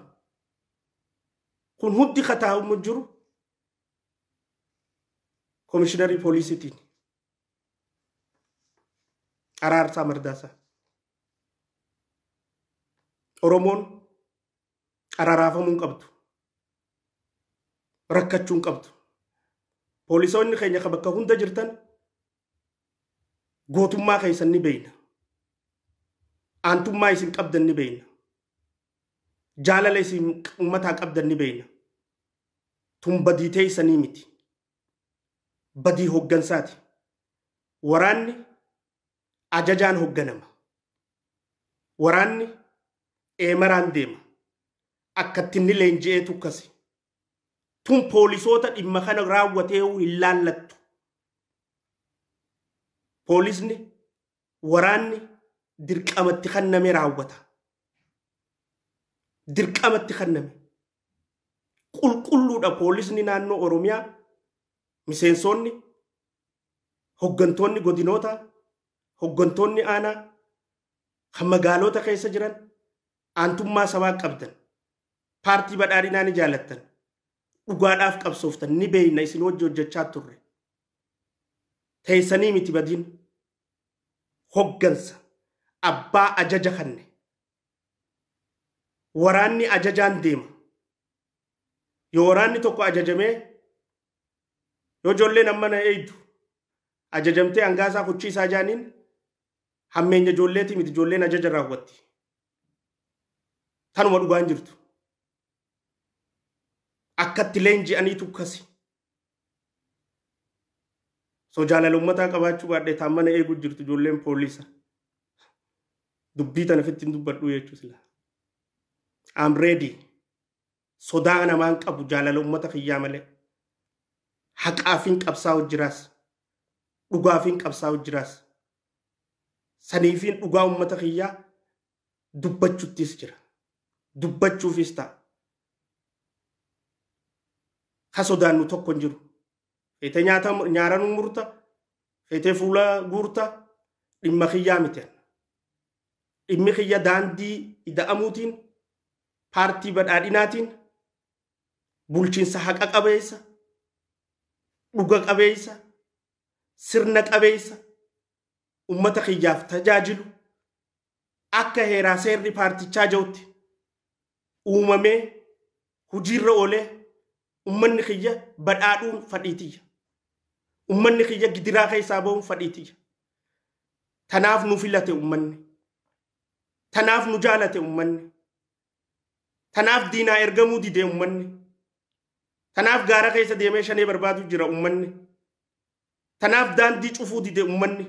Kun hundi ka taa'umu jiru komishiinarii poolisiitiin. Araarsaa Mardaasaa. Oromoon araraafamuu hin qabdu. Rakkachuu hin qabdu. Poolisoonni keenya ka bakka hunda jirtan gootummaa keessan ni beeyna. Aantummaa isin qabdan ni beeyna. Jaalala isin uummataa qabdan ni beeyna. Tun badii teessanii miti. Badii hoggansaati. Waraanni ajajaan hogganama. Waraanni eemaraan deema. Akkatti inni leenji'ee tukkasi. Tun poolisoota dhimma kana raawwatee hin laallattu. Poolisni waraanni dirqamatti kenname raawwata. Dirqamatti kenname. Qulqulluudha poolisni naannoo Oromiyaa miseensonni hoggantoonni godinoota hoggantoonni aanaa kan magaalota keessa jiran aantummaa sabaa qabdan paartii badhaadhinaa ni jaalattan. Dhugaadhaaf qabsooftan ni beeyna isin hojii hojjechaa turre. Teessanii miti badiin hoggansa abbaa ajaja kanne. Waraanni ajajaan deema. Yoo waraanni tokko ajajamee yoo ijoolleen amma na eeydu ajajamtee hangaasaa kuchiisaa jaaniin hammeenya ijoolleetii miti ijoolleen ajaja raawwatti. Tanuma dhugaan jirtu. Akkatti leenji'anii tukkasi. So jaalala uummataa qabaachuu baadhee taammana eeguu jirtu ijoolleen poolisa. Dubbii tana ofitti hin dubbadhu jechuu sila. I'm ready. Sodaa namaan qabu jaalala uummata kiyyaa malee. Haqaafiin qabsaa'u jiraas. Dhugaafiin qabsaa'u jiraas. Saniifiin dhugaa uummata kiyyaa dubbachuttis jira. Dubbachuufis ta'a. Ka sodaannu tokko hin jiru. Feete nyaara nu murta. Feetee fuula guurta dhimma kiyyaa miti. Dhimmi kiyya daandii ida'amuutiin paartii badhaadhinaatiin bulchiinsa haqa qabeessa, dhuga qabeessa, sirna qabeessa ummata kiyyaaf tajaajilu akka heeraa seerri paartichaa jirutti uumamee hojiirra oolee ummanni kiyya badhaadhuun fadhiitiyya. Ummanni kiyya gidiraa keessaa bahuun fadhiitiyya. Tanaaf nu filate ummanni. Tanaaf nu jaalate ummanni. Tanaaf diinaa ergamuu dide ummanni. Tanaaf gaara keessa deemee shanee barbaadu jira ummanni. Tanaaf daandii cufuu dide ummanni.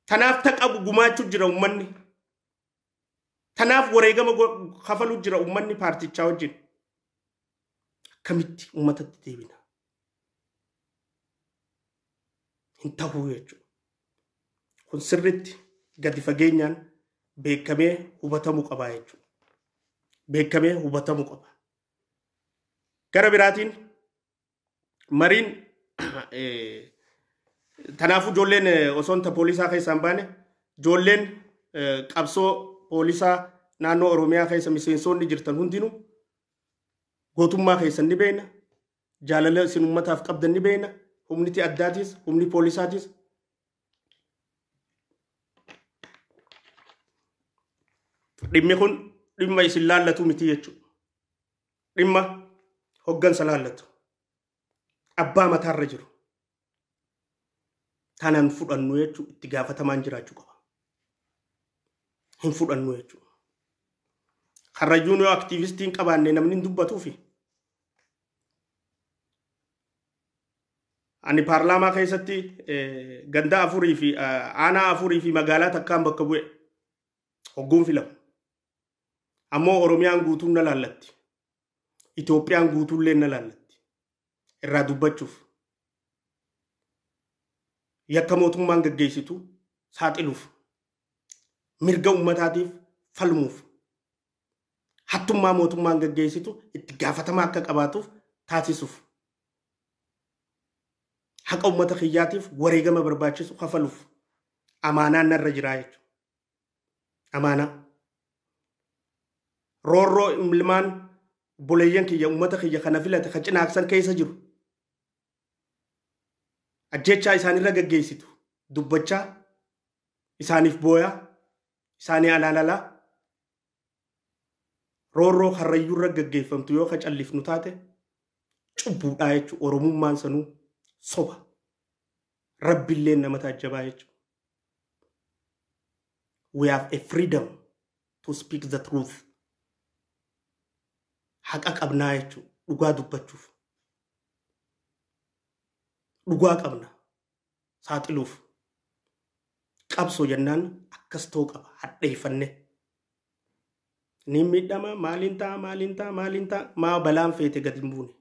Tanaaf taqabu gumaachuu jira ummanni. Tanaaf wareegama kafaluu jira ummanni paartichaa wajjin. Akkamitti uummatatti deebina? Hin ta'uu jechuudha. Kun sirriitti gadi fageenyaan beekamee hubatamuu qaba jechuudha. Beekamee hubatamuu qaba. Gara biraatiin mariin tanaafuu ijoolleen osoo ta poolisaa keessaa hin baane ijoolleen qabsoo poolisaa naannoo Oromiyaa keessa miseensonni jirtan hundinuu gootummaa keessan ni beekna. Jaalala isin uummataaf qabdan ni beekna. Humniti addaatis, humni poolisaatis. Dhimmi kun dhimma isin laallatu miti jechuudha. Dhimma hoggansa laallatu. Abbaa mataarra jiru. Tanaan fudhannu jechuudha itti gaafatamaan jiraachuu qaba. Hin fudhannu jechuudha. Karrayyuun yoo aktiivistiin qabaanne namni hin dubbatuufi. Ani paarlaamaa keessatti ganda afurii fi aanaa afurii fi magaalaa takkaan bakka bu'e hogguun filamu. Ammoo Oromiyaan guutuun na laallatti. Itoophiyaan guutuullee na laallatti. Irraa dubbachuuf. Yakka mootummaan gaggeessitu saaxiluuf. Mirga uummataatiif falmuuf. Hattummaa mootummaan gaggeessitu itti gaafatamaa akka qabaatuuf taasisuuf. Haqa uummata kiyyaatiif wareegama barbaachisu kafaluuf amaanaan narra jiraa jechuudha. Amaanaa. Roorroo ilmaan obboleeyyan kiyya uummata kiyya kana filate ka cinaaksan keessa jiru. Ajjechaa isaanirra gaggeessitu dubbachaa isaaniif booyaa isaanii alaalalaa roorroo karrayyuurra gaggeeffamtu yoo ka callifnu taate cubbuudhaa jechuudha. Oromummaan sanuu soba. Rabbillee nama taajjabaa jechuudha. We have a freedom to speak the truth. Haqa qabnaa jechuudha. Dhugaa dubbachuuf. Dhugaa qabna. Saaxiluuf. Qabsoo jennaan akkas ta'uu qaba. Hadheeffanne. Ni miidhama maaliin ta'a maaliin ta'a maaliin ta'a maa balaan feete gadi hin buune.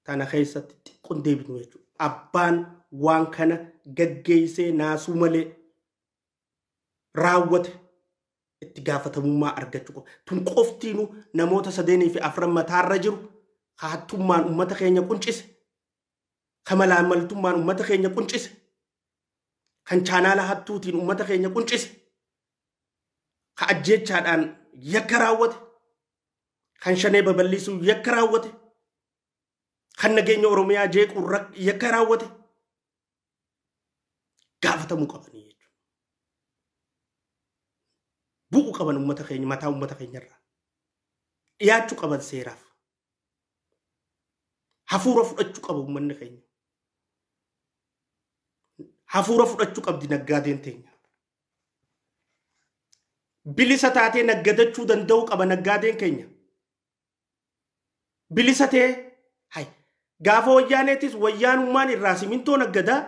Tana keessatti xiqqoon deebinu jechuudha. Abbaan waan kana gaggeessee naasuu malee raawwate itti gaafatamummaa argachuu qaba. Tun qoftiinuu namoota sadeenii fi afran mataarra jiru hattummaan uummata keenya quncise, kan malaamaltummaan uummata keenya quncise, kan chaanaala hattuutiin uummata keenya quncise, kan ajjeechaadhaan yakka raawwate, kan shanee babal'isuu yakka raawwate, kan nageenya Oromiyaa jeequu yakka raawwate gaafatamuu qabanii jechuudha. Bu'uu qaban uummata keenya mataa uummata keenyarraa. Dhiyaachuu qaban seeraaf. Hafuura fudhachuu qaba uummanni keenya. Hafuura fudhachuu qabdi naggaadeen teenya. Bilisa taatee naggadachuu danda'uu qaba naggaadeen keenya. Bilisa ta'ee hay gaafa wayyaaneetis wayyaanummaan irraa simintoo naggadaa.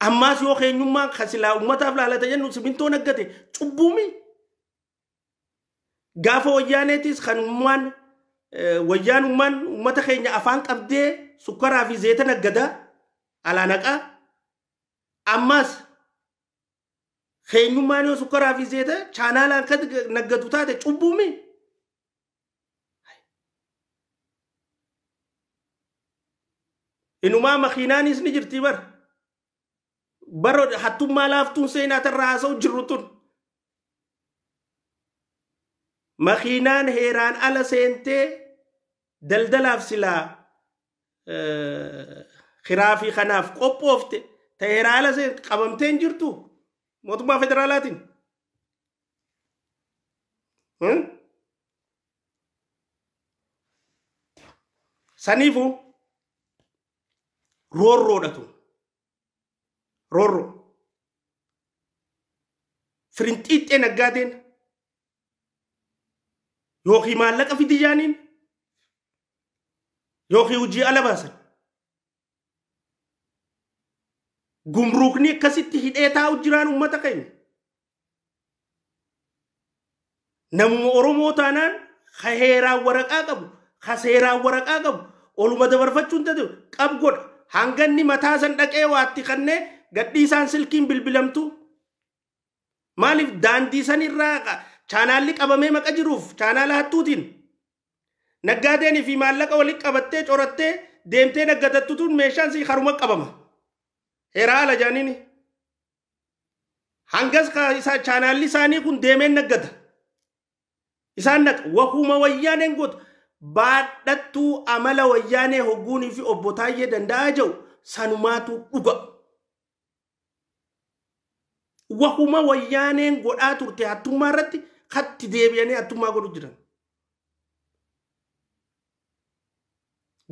Ammaas yoo keenyummaan kan silaa uummataaf laalata jennu simintoo naggate cubbuumi. Gaafa wayyaaneetis kan ummaan wayyaanummaan uummata keenya afaan qabdee sukkaraa fi zeeta naggadaa alaa naqaa. Ammaas keenyummaan yoo sukkaraa fi zeeta chaanaalaan kan naggatu taate cubbuumi. Inumaa makiinaanis ni jirti bar. Bara hattummaa laaftuun seenaa tarraa haasa'u jirru tun. Makiinaan heeraan ala seentee daldalaaf silaa kiraa fi kanaaf qophoofte ta heeraan ala seente qabamtee hin jirtu mootummaa federaalaatiin. Saniifuu roorroodha tun. Roorroo. Firinxiixxee naggaadeen yookiin maallaqa fidi jaaniin yookiin hojii ala baasan. Gumruukni akkasitti hidhee taa'u jiraan uummata keenya. Namuma Oromoo taanaan ka heeraan waraqaa qabu, ka seeraan waraqaa qabu, oluma dabarfachuu hin danda'u qab godha. Hanganni mataa san dhaqee waatti kannee gadhiisaan silkiin bilbilamtu. Maaliif daandii san irraa chaanaalli qabamee maqa jiruuf chaanaala hattuutiin naggaadeenii fi maallaqa walitti qabattee corattee deemtee naggadattu tun meeshaan sii haruma qabama. Heeraa ala jaaniini. Hangas chaanaalli isaanii kun deemee naggata. Isaan naqa wahuma wayyaaneen gootu baadhattuu amala wayyaanee hogguunii fi obbo Taayyee Danda'aa jiru sanumaatu dhuga. Wahuma wayyaaneen godhaa turte hattummaa irratti hatti deebi'anii hattummaa godhu jiran.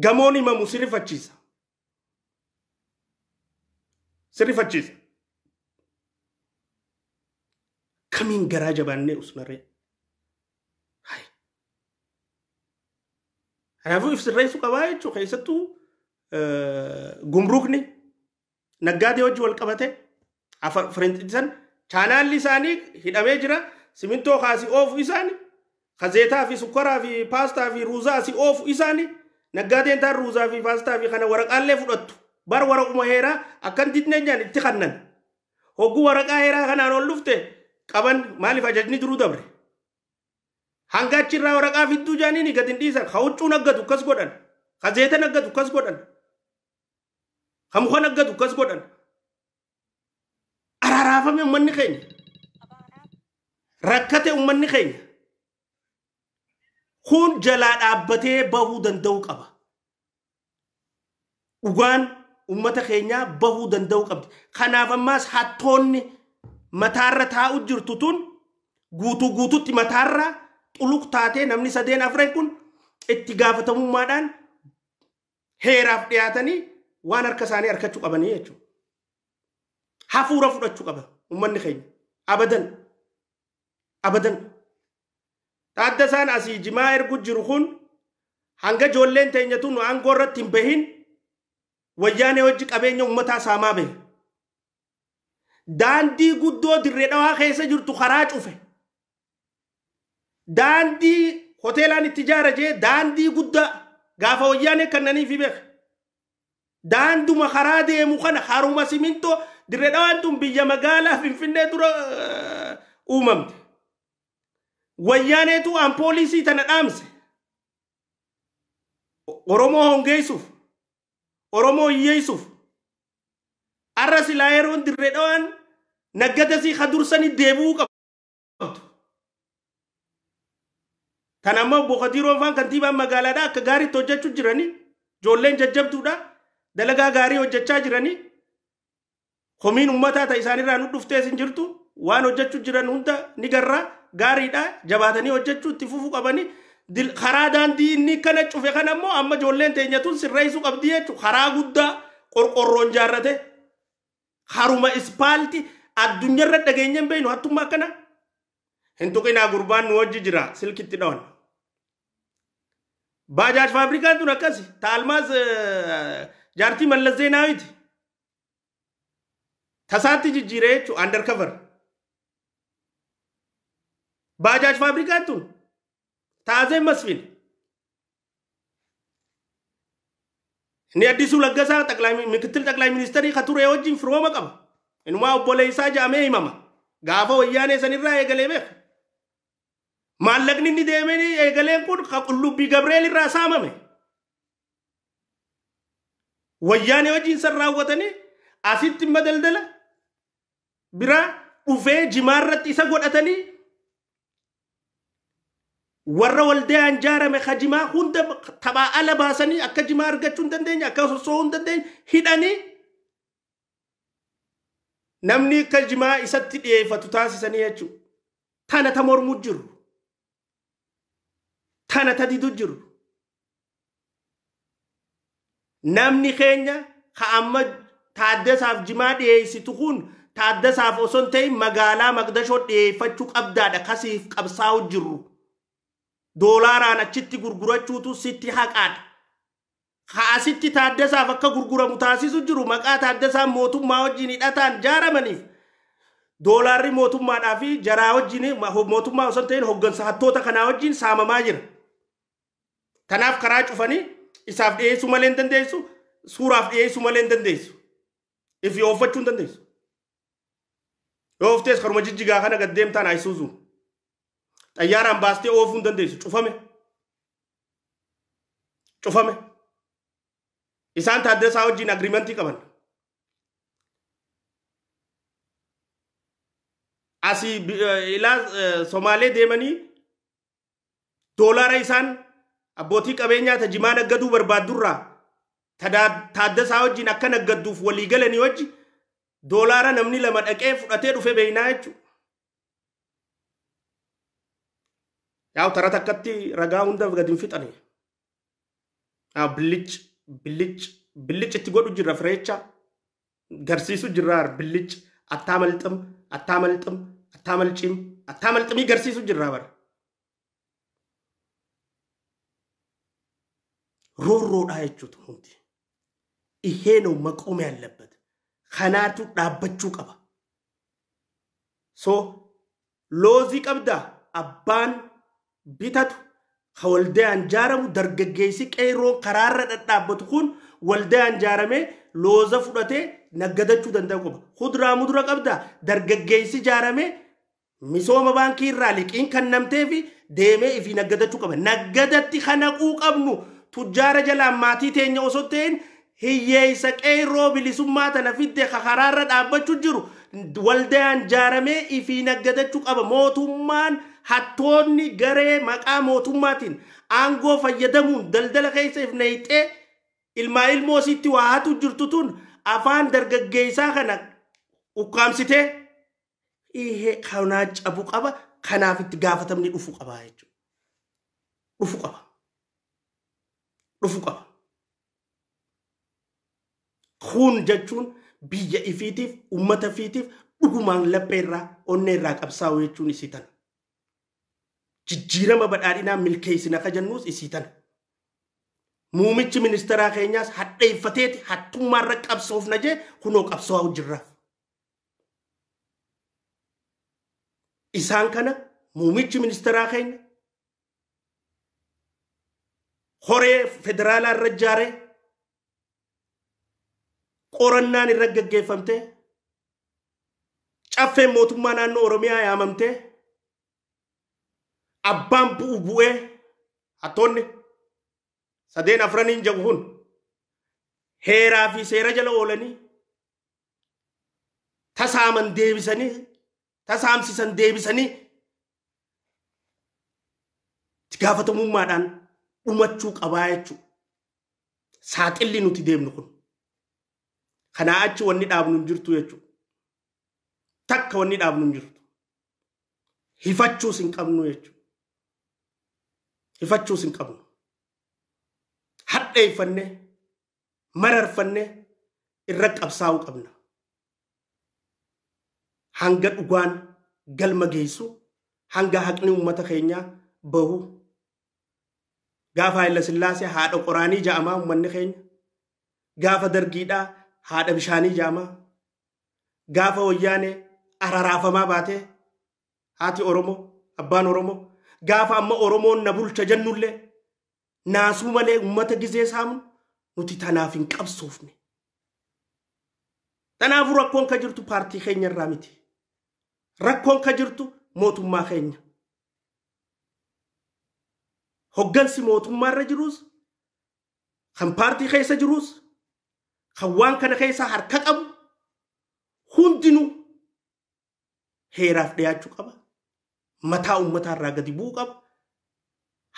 Gamoon himamu sirrifachiisa. Sirrifachiisa. Kamiin garaa jabaannee usnarree. Kanaafuu if sirreessuu qabaa jechuudha. Keessattuu gumrukni naggaadee hojii wal qabate firinxiisan chaanaalli isaanii hidhamee jira. Simintoo kaasii oofu isaanii, kazeetaa fi sukkaraa fi paastaa fi ruuzaa asii oofu isaanii, naggaadeen taan ruuzaa fi paastaa fi kana waraqaallee fudhattu. Bar waraquma heeraa akkan didne jaan itti kannan. Hogguu waraqaa heeraa kanaan ol dhufte qaban maaliif ajajni duruu dabre. Hanga achirraa waraqaa fidduu jaaniin gadi hin dhiisan. Ka huccuu naggatu akkas godhan. Ka zeeta naggatu akkas godhan. Ka muka naggatu akkas godhan. Araaraafame uummanni keenya. Rakkate uummanni keenya. Kun jalaa dhaabbatee bahuu danda'uu qaba. Dhugaan uummata keenyaa bahuu danda'uu qabdi. Kanaaf ammaas hattoonni mataarra taa'u jirtu tun guutuu guututti mataarra xuluq taatee namni sadeen afran kun itti gaafatamummaadhaan heeraaf dhiyaatanii waan harka isaanii harkachuu qabanii jechuudha. Hafuura fudhachuu qaba uummanni keenya. Abadan. Abadan. Taaddasaan asii jimaa ergu jiru kun hanga ijoolleen teenya tun aangoo irratti hin bahin wayyaanee hojii qabeenya uummataa saamaa bahe. Daandii guddoo dirree dhawaa keessa jirtu karaa cufe. Daandii hoteelaan itti ijaara jee daandii guddaa gaafa wayyaanee kannanii fi beeka. Daanduma karaa deemu kana haruma simintoo dirree dhawaan tun biyya magaalaa Finfinnee dura uumamte. Wayyaaneetu aan poolisii tana dhaamse. Oromoo hongeessuuf, Oromoo hiyyeessuuf. Arra silaa yeroon dirree dhawaan naggadasii kadursanii deebi'uu qabdu. Tan amma obbo Kadiroon faan kantiibaan magaalaadhaa akka gaariitti hojjechuu jiranii, ijoolleen jajjabduudha, dalagaa gaarii hojjechaa jiranii, komiin uummataa ta'e isaanirraa nu dhuftees hin jirtu, waan hojjechuu jiran hunda ni garraa gaariidha, jabaatanii hojjechuu itti fufuu qabanii. Karaa daandii inni kana cufe kana immoo amma ijoolleen teenya tun sirreessuu qabdi jechuudha. Karaa guddaa qorqorroon jaarrate haruma ispaalti addunyaarra dhageenya hin beeknu hattummaa akkana. Hin tuqinaa gurbaan nu wajji jira silkitti dhawan. Baajaaj faabrikaan tun akkasi ta Almaaz jaartii Mallas Zeenaawiti. Tasaatti jijjiire jechuudha undercover. Baajaaj faabrikaan tun taazee Masfin. Inni Addisuu Laggasaa ምክትል ጠቅላይ ሚኒስተrii ka ture wajjin firooma qaba. Inumaa obboleessaa jedhamee himama. Gaafa wayyaanee sanirraa eegalee beeka. Maallaqni inni deemee eegaleen kun ka Qullubbii Gabreel irraa saamame. Wayyaanee wajjin san raawwatanii asitti imma daldala biraa dhufee jimaarratti isa godhatanii warra waldaan jaarame ka jimaa hunda taphaa ala baasanii akka jimaa argachuu hin dandeenye, akka sossoo'uu hin dandeenye hidhanii namni akka jimaa isatti dhiyeeffatu taasisanii jechuudha. Tana ta mormuu jiru. Tana ta didu jiru. Namni keenya ka amma Taaddasaaf jimaa dhiyeessitu kun Taaddasaaf osoo hin ta'in magaalaa Maqdashoo dhiyeeffachuu qabdaadha kasiif qabsaa'u jirru. Doolaaraan achitti gurgurachuutu sitti haqaadha. Ka asitti Taaddasaaf akka gurguramu taasisu jiru maqaa Taaddasaan mootummaa wajjin hidhataan jaaramaniif doolaarri mootummaadhaa fi jaraa wajjin mootummaa osoo hin ta'in hoggansa hattoota kanaa wajjin saamamaa jira. Kanaaf karaa cufanii isaaf dhiyeessuu malee hin dandeessu, suuraaf dhiyeessuu malee hin dandeessu. Ifi ooffachuu hin dandeessu. Yoo ooftees karuma jijjigaa kana gad deemtaan Ayisuuzuu. Xayyaaraan baastee oofuu hin dandeessu. Cufame. Cufame. Isaan Taaddasaa wajjin agriimentii qaban. Asii ilaa Somaalee deemanii doolaara isaan abbootii qabeenyaa ta jimaa naggaduu barbaaddurraa Taaddasaa wajjin akka naggadduuf walii galanii wajji doolaara namni lama dhaqee fudhatee dhufe beeynaa jechuudha. Yaa'u tara takkatti ragaa hunda gadi hin fixani. Billic billic billic itti godhu jirra fireecha garsiisu jirra billic attaamalxim attaamalxim attaamalcim attaamalximii garsiisu jirra bara. Roorroodhaa jechuutu hundi. ይሄ ነው መቆም ያለበት። Kanaatu dhaabbachuu qaba. So loozii qabda abbaan bitatu ka waldaan jaaramu dargaggeessi qeerroon karaarra dhadhaabbatu kun waldaan jaaramee looza fudhatee naggadachuu danda'u qaba. Kuduraa mudura qabda dargaggeessi jaaramee misooma baankii irraa liqiin kennamtee fi deemee ifii naggadachuu qaba. Naggadatti kanaquu qabnu tujjaara jalaan maatii teenya osoo ta'in hiyyeessa qeerroo bilisummaa tana fidde karaarra dhaabbachuu jiru waldaan jaaramee ifii naggadachuu qaba. Mootummaan hattoonni garee maqaa mootummaatiin aangoo fayyadamuun daldala keessa if nayixee ilmaa ilmoo isiitti waa hatu jirtu tun afaan dargaggeessaa kana ukkaamsitee ihe kanaa cabu qaba. Kanaaf itti gaafatamni dhufu qaba jechuudha. Dhufu qaba. Dhufu qaba. Kun jechuun biyya ifiitiif uummata ifiitiif dhugumaan lapheerraa onneerraa qabsaa'u jechuun isii tana. Jijjiirama badhaadhinaa milkeessina ka jennuus isii tana. Muumichi ministeeraa keenyaas hadheeffateeti hattummaarra qabsoofna jee kunoo qabsaa'u jirraaf. Isaan kana muumichi ministeeraa keenya horee federaalaa irra ijaaree qorannaan irra gaggeeffamtee caffeen mootummaa naannoo Oromiyaa yaamamtee abbaan bu'u bu'ee hattoonni sadeen afraniin jedhu kun heeraa fi seera jala oolanii tasaaman deebisanii tasaamsisan deebisanii itti gaafatamummaadhaan dhumachuu qabaa jechuudha. Saaxilli nuti deemnu kun. Kanaa achi wanni dhaabnu hin jirtu jechuudha. Takka wanni dhaabnu hin jirtu. Hifachuus hin qabnu jechuudha. Hifachuus hin qabnu. Hadheeffannee mararfannee irra qabsaa'uu qabna. Hanga dhugaan galma geessu, hanga haqni uummata keenyaa bahu. Gaafa Haayila Sillaasee haadha qoraanii ja'amaa uummanni keenya. Gaafa dargiidhaa haadha bishaanii ja'amaa. Gaafa wayyaanee araraafamaa baatee haati Oromoo, abbaan Oromoo. Gaafa amma Oromoon na bulcha jennullee naasuu malee uummata gizee saamu nuti tanaaf hin qabsoofne. Kanaafuu rakkoon ka jirtu paartii keenya irraa miti. Rakkoon ka jirtu mootummaa keenya. Hoggansi mootummaa irra jirus, kan paartii keessa jirus, Kan waan kana keessaa harka qabu hundinuu heeraaf dhiyaachuu qaba. Mataa uummataa gadi bu'uu qaba.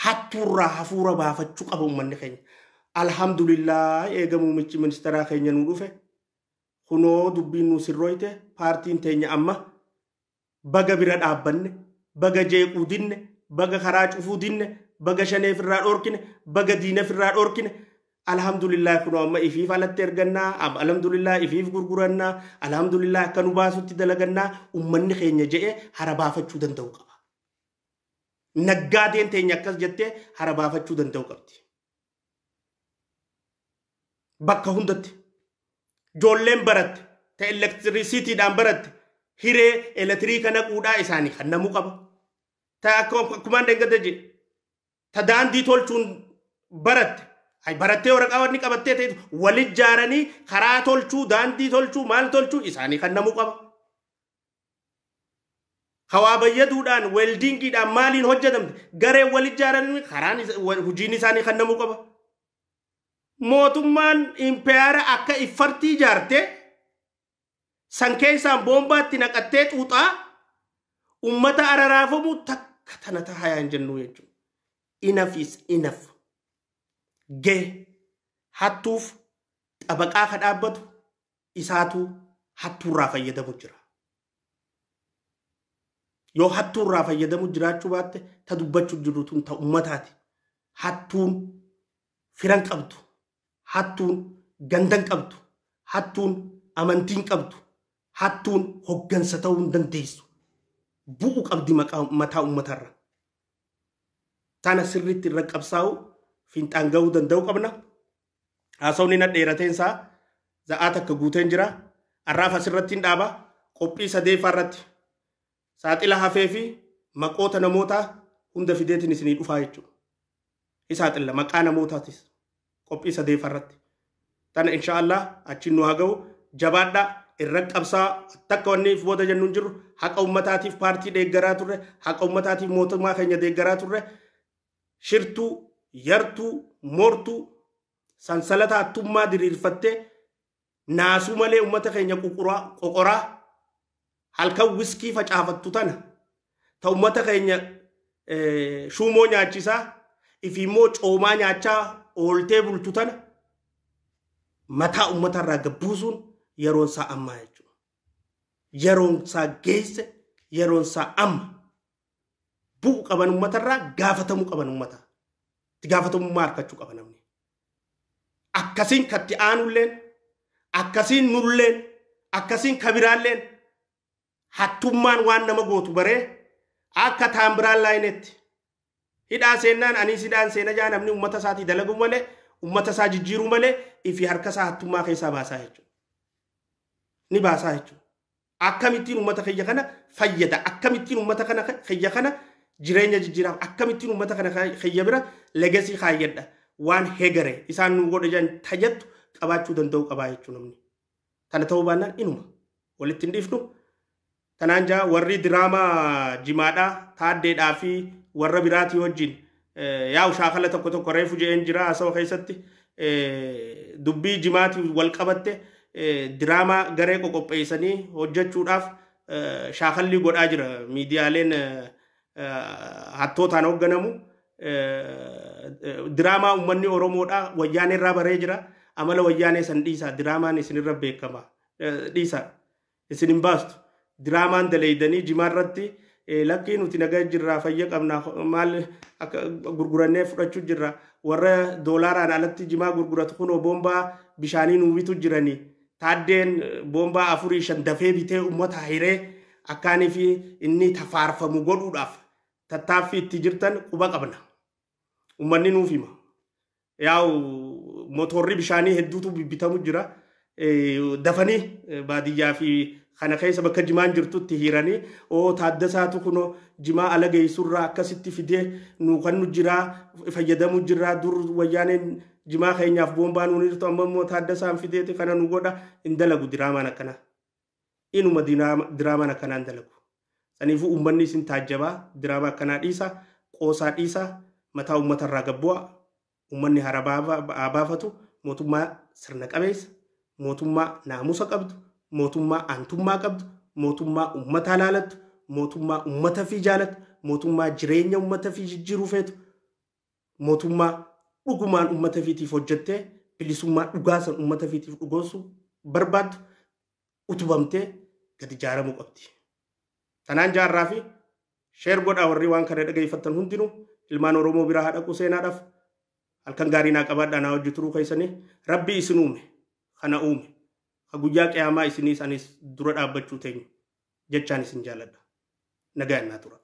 Hattuurraa hafuura baafachuu qaba uummanni keenya. Alhamdulillah eega muummichi ministeeraa keenya nu dhufe. Kunoo dubbiin nu sirrooyte paartiin teenya amma baga bira dhaabbanne, baga jeequu dinne, baga karaa cufuu dinne, baga shaneef irraa dhoorkine, baga diinaf irraa dhoorkine. Alhamdulillah kunoo amma ifiif alatti ergannaa, alhamdulillah ifiif gurgurannaa, alhamdulillah akka nu baasutti dalagannaa uummanni keenya je'ee hara baafachuu danda'u qaba. Naggaadeen teenya akkas jettee hara baafachuu danda'u qabdi. Bakka hundatti ijoolleen baratte, ta elektirisiitiidhaan baratte, hiree elektiriika naquudhaa isaanii kan namuu qaba. Ta akkumaan dengate jedhe, ta daandii tolchuun baratte, barattee waraqaa wanni qabattee ta'e walit jaaranii karaa tolchuu, daandii tolchuu, maal tolchuu isaanii kan namuu qaba. Hawaa bayyaduudhaan, weeldiingiidhaan maaliin hojjetamte garee walit jaaranii karaan hojiin isaanii kan namuu qaba. Mootummaan impeeyara akka iffartii ijaarte san keessaan boombaatti naqattee xuuxaa uummata araraafamu takka tana tahaa hin jennu jechuudha. Enough is enough. Gee hattuuf xabaqaa ka dhaabbatu isaatu hattuurraa fayyadamu jira. Yoo hattuurraa fayyadamu jiraachuu baatte ta dubbachuu jiru tun ta uummataati. Hattuun firan qabdu. Hattuun gandan qabdu. Hattuun amantiin qabdu. Hattuun hoggansa ta'uu hin dandeessu. Bu'u qabdi mataa uummatarra. Tana sirriitti irra qabsaa'u fiinxaan gahuu danda'u qabna. Haasawni na dheerateen isaa za'aa takka guuteen jira. Har'aaf asirratti hin dhaaba. Qophii sadeeffaa irratti saaxila hafee fi maqoota namootaa hunda fideetiin isinii dhufaa jechuudha. Saaxila maqaa namootaatis qophii sadeeffaa irratti. Tana inshaallah achiin nu haa ga'u jabaadhaa irra qabsaa takka wanni if booda jennu hin jirru haqa uummataatiif paartii deeggaraa turre haqa uummataatiif mootummaa keenya deeggaraa turre shirtuu yartuu moortuu sansalata hattummaa diriirfattee naasuu malee uummata keenya qoqoraa halkan wiskii facaafattu tana ta uummata keenya shuumoo nyaachisaa ifiimmoo coomaa nyaachaa ooltee bultu tana mataa uummatarraa gabbuusuun yeroon isaa ammaa jechuudha. Yeroon isaa geesse yeroon isaa amma bu'u qaban uummatarraa gaafatamuu qaban uummata. Itti gaafatamummaa argachuu qaba namni. Akkasiin katti aanulleen akkasiin nulleen akkasiin kabiraalleen hattummaan waan nama gootu baree akka taan biraan laayinetti hidhaa seennaan anis hidhaan seena jaa namni uummata isaatii dalagu malee uummata isaa jijjiiruu malee ifi harka isaa hattummaa keessaa baasaa jechuudha. Ni baasaa jechuudha. Akkamittiin uummata kiyya kana fayyada? Akkamittiin uummata kana kiyya kana jireenya jijjiiraaf? Akkamittiin uummata kana kiyya bira legasii kaayyadha? Waan hegare isaan nu godhe jan tajattu qabaachuu danda'u qabaa jechuudha namni. Tana ta'uu baannaan inuma walitti hin dhiifnu. Tanaan jaa warri diraamaa jimaadhaa taaddeedhaa fi warra biraatii wajjin yaa'u shaakala tokko tokko reefu je'een jira haasawa keessatti dubbii jimaatii wal qabatte diraamaa garee qoqopheessanii hojjechuudhaaf shaakallii godhaa jira miidiyaaleen hattootaan hoogganamu. Diraamaa uummanni Oromoodhaa wayyaanee irraa baree jira. Amala wayyaanee san dhiisaa diraamaan isinirra beekama dhiisaa isin hin baastu. Diraamaan daleeydanii jimaa irratti lakkii nuti nagaa jirraa fayya qabna maal akka gurgurannee fudhachuu jirra warra doolaaraan alatti jimaa gurguratu kunoo boombaa bishaanii nuu bitu jiranii taaddeen boombaa 4 5 dafee bitee uummata hiree akkaanii fi inni tafaarfamu godhuudhaaf tattaaffii itti jirtan quba qabna. Uummanni nuuf hima. Yaa'u motorri bishaanii hedduutu bibbitamu jira. Dafanii baadiyyaa fi kana keessa bakka jimaan jirtutti hiiranii oo taaddasaatu kunoo jimaa ala geessurraa akkasitti fidee nu kan nu jiraa fayyadamu jiraa dur wayyaaneen jimaa keenyaaf boombaa nuun hirtu amma immoo taaddasaan fideeti kana nu godha hin dalagu diraamaan akkanaa. Inuma diraamaan akkanaa hin dalagu. Saniifuu uummanni isin taajjabaa diraamaa akkanaa dhiisaa qoosaa dhiisaa mataa uummatarraa gabbu'a uummanni hara baafatu mootummaa sirna qabeessa Mootummaa naamusa qabdu, mootummaa aantummaa qabdu, mootummaa uummataa laalattu, mootummaa uummata fi jaalattu, mootummaa jireenya uummata fi jijjiiruu feetu, mootummaa dhugumaan uummata fiitiif hojjettee bilisummaa dhugaa san uummata fiitiif dhugoonsuu barbaaddu utubamtee gadi ijaaramuu qabdi. Tanaan jaarraa fi share godhaa. Warri waan kana dhageeffattan hundinuu ilmaan Oromoo biraa haa dhaqu. Seenaadhaaf halkan gaarii naa qabaadhaa. Naa hojii turuu keessanii Rabbi isin uume kana uume ka guyyaa qiyaamaa isiniis anis dura dhaabbachuu teenyu jechaan isin jaaladha. Nagaan naa tura.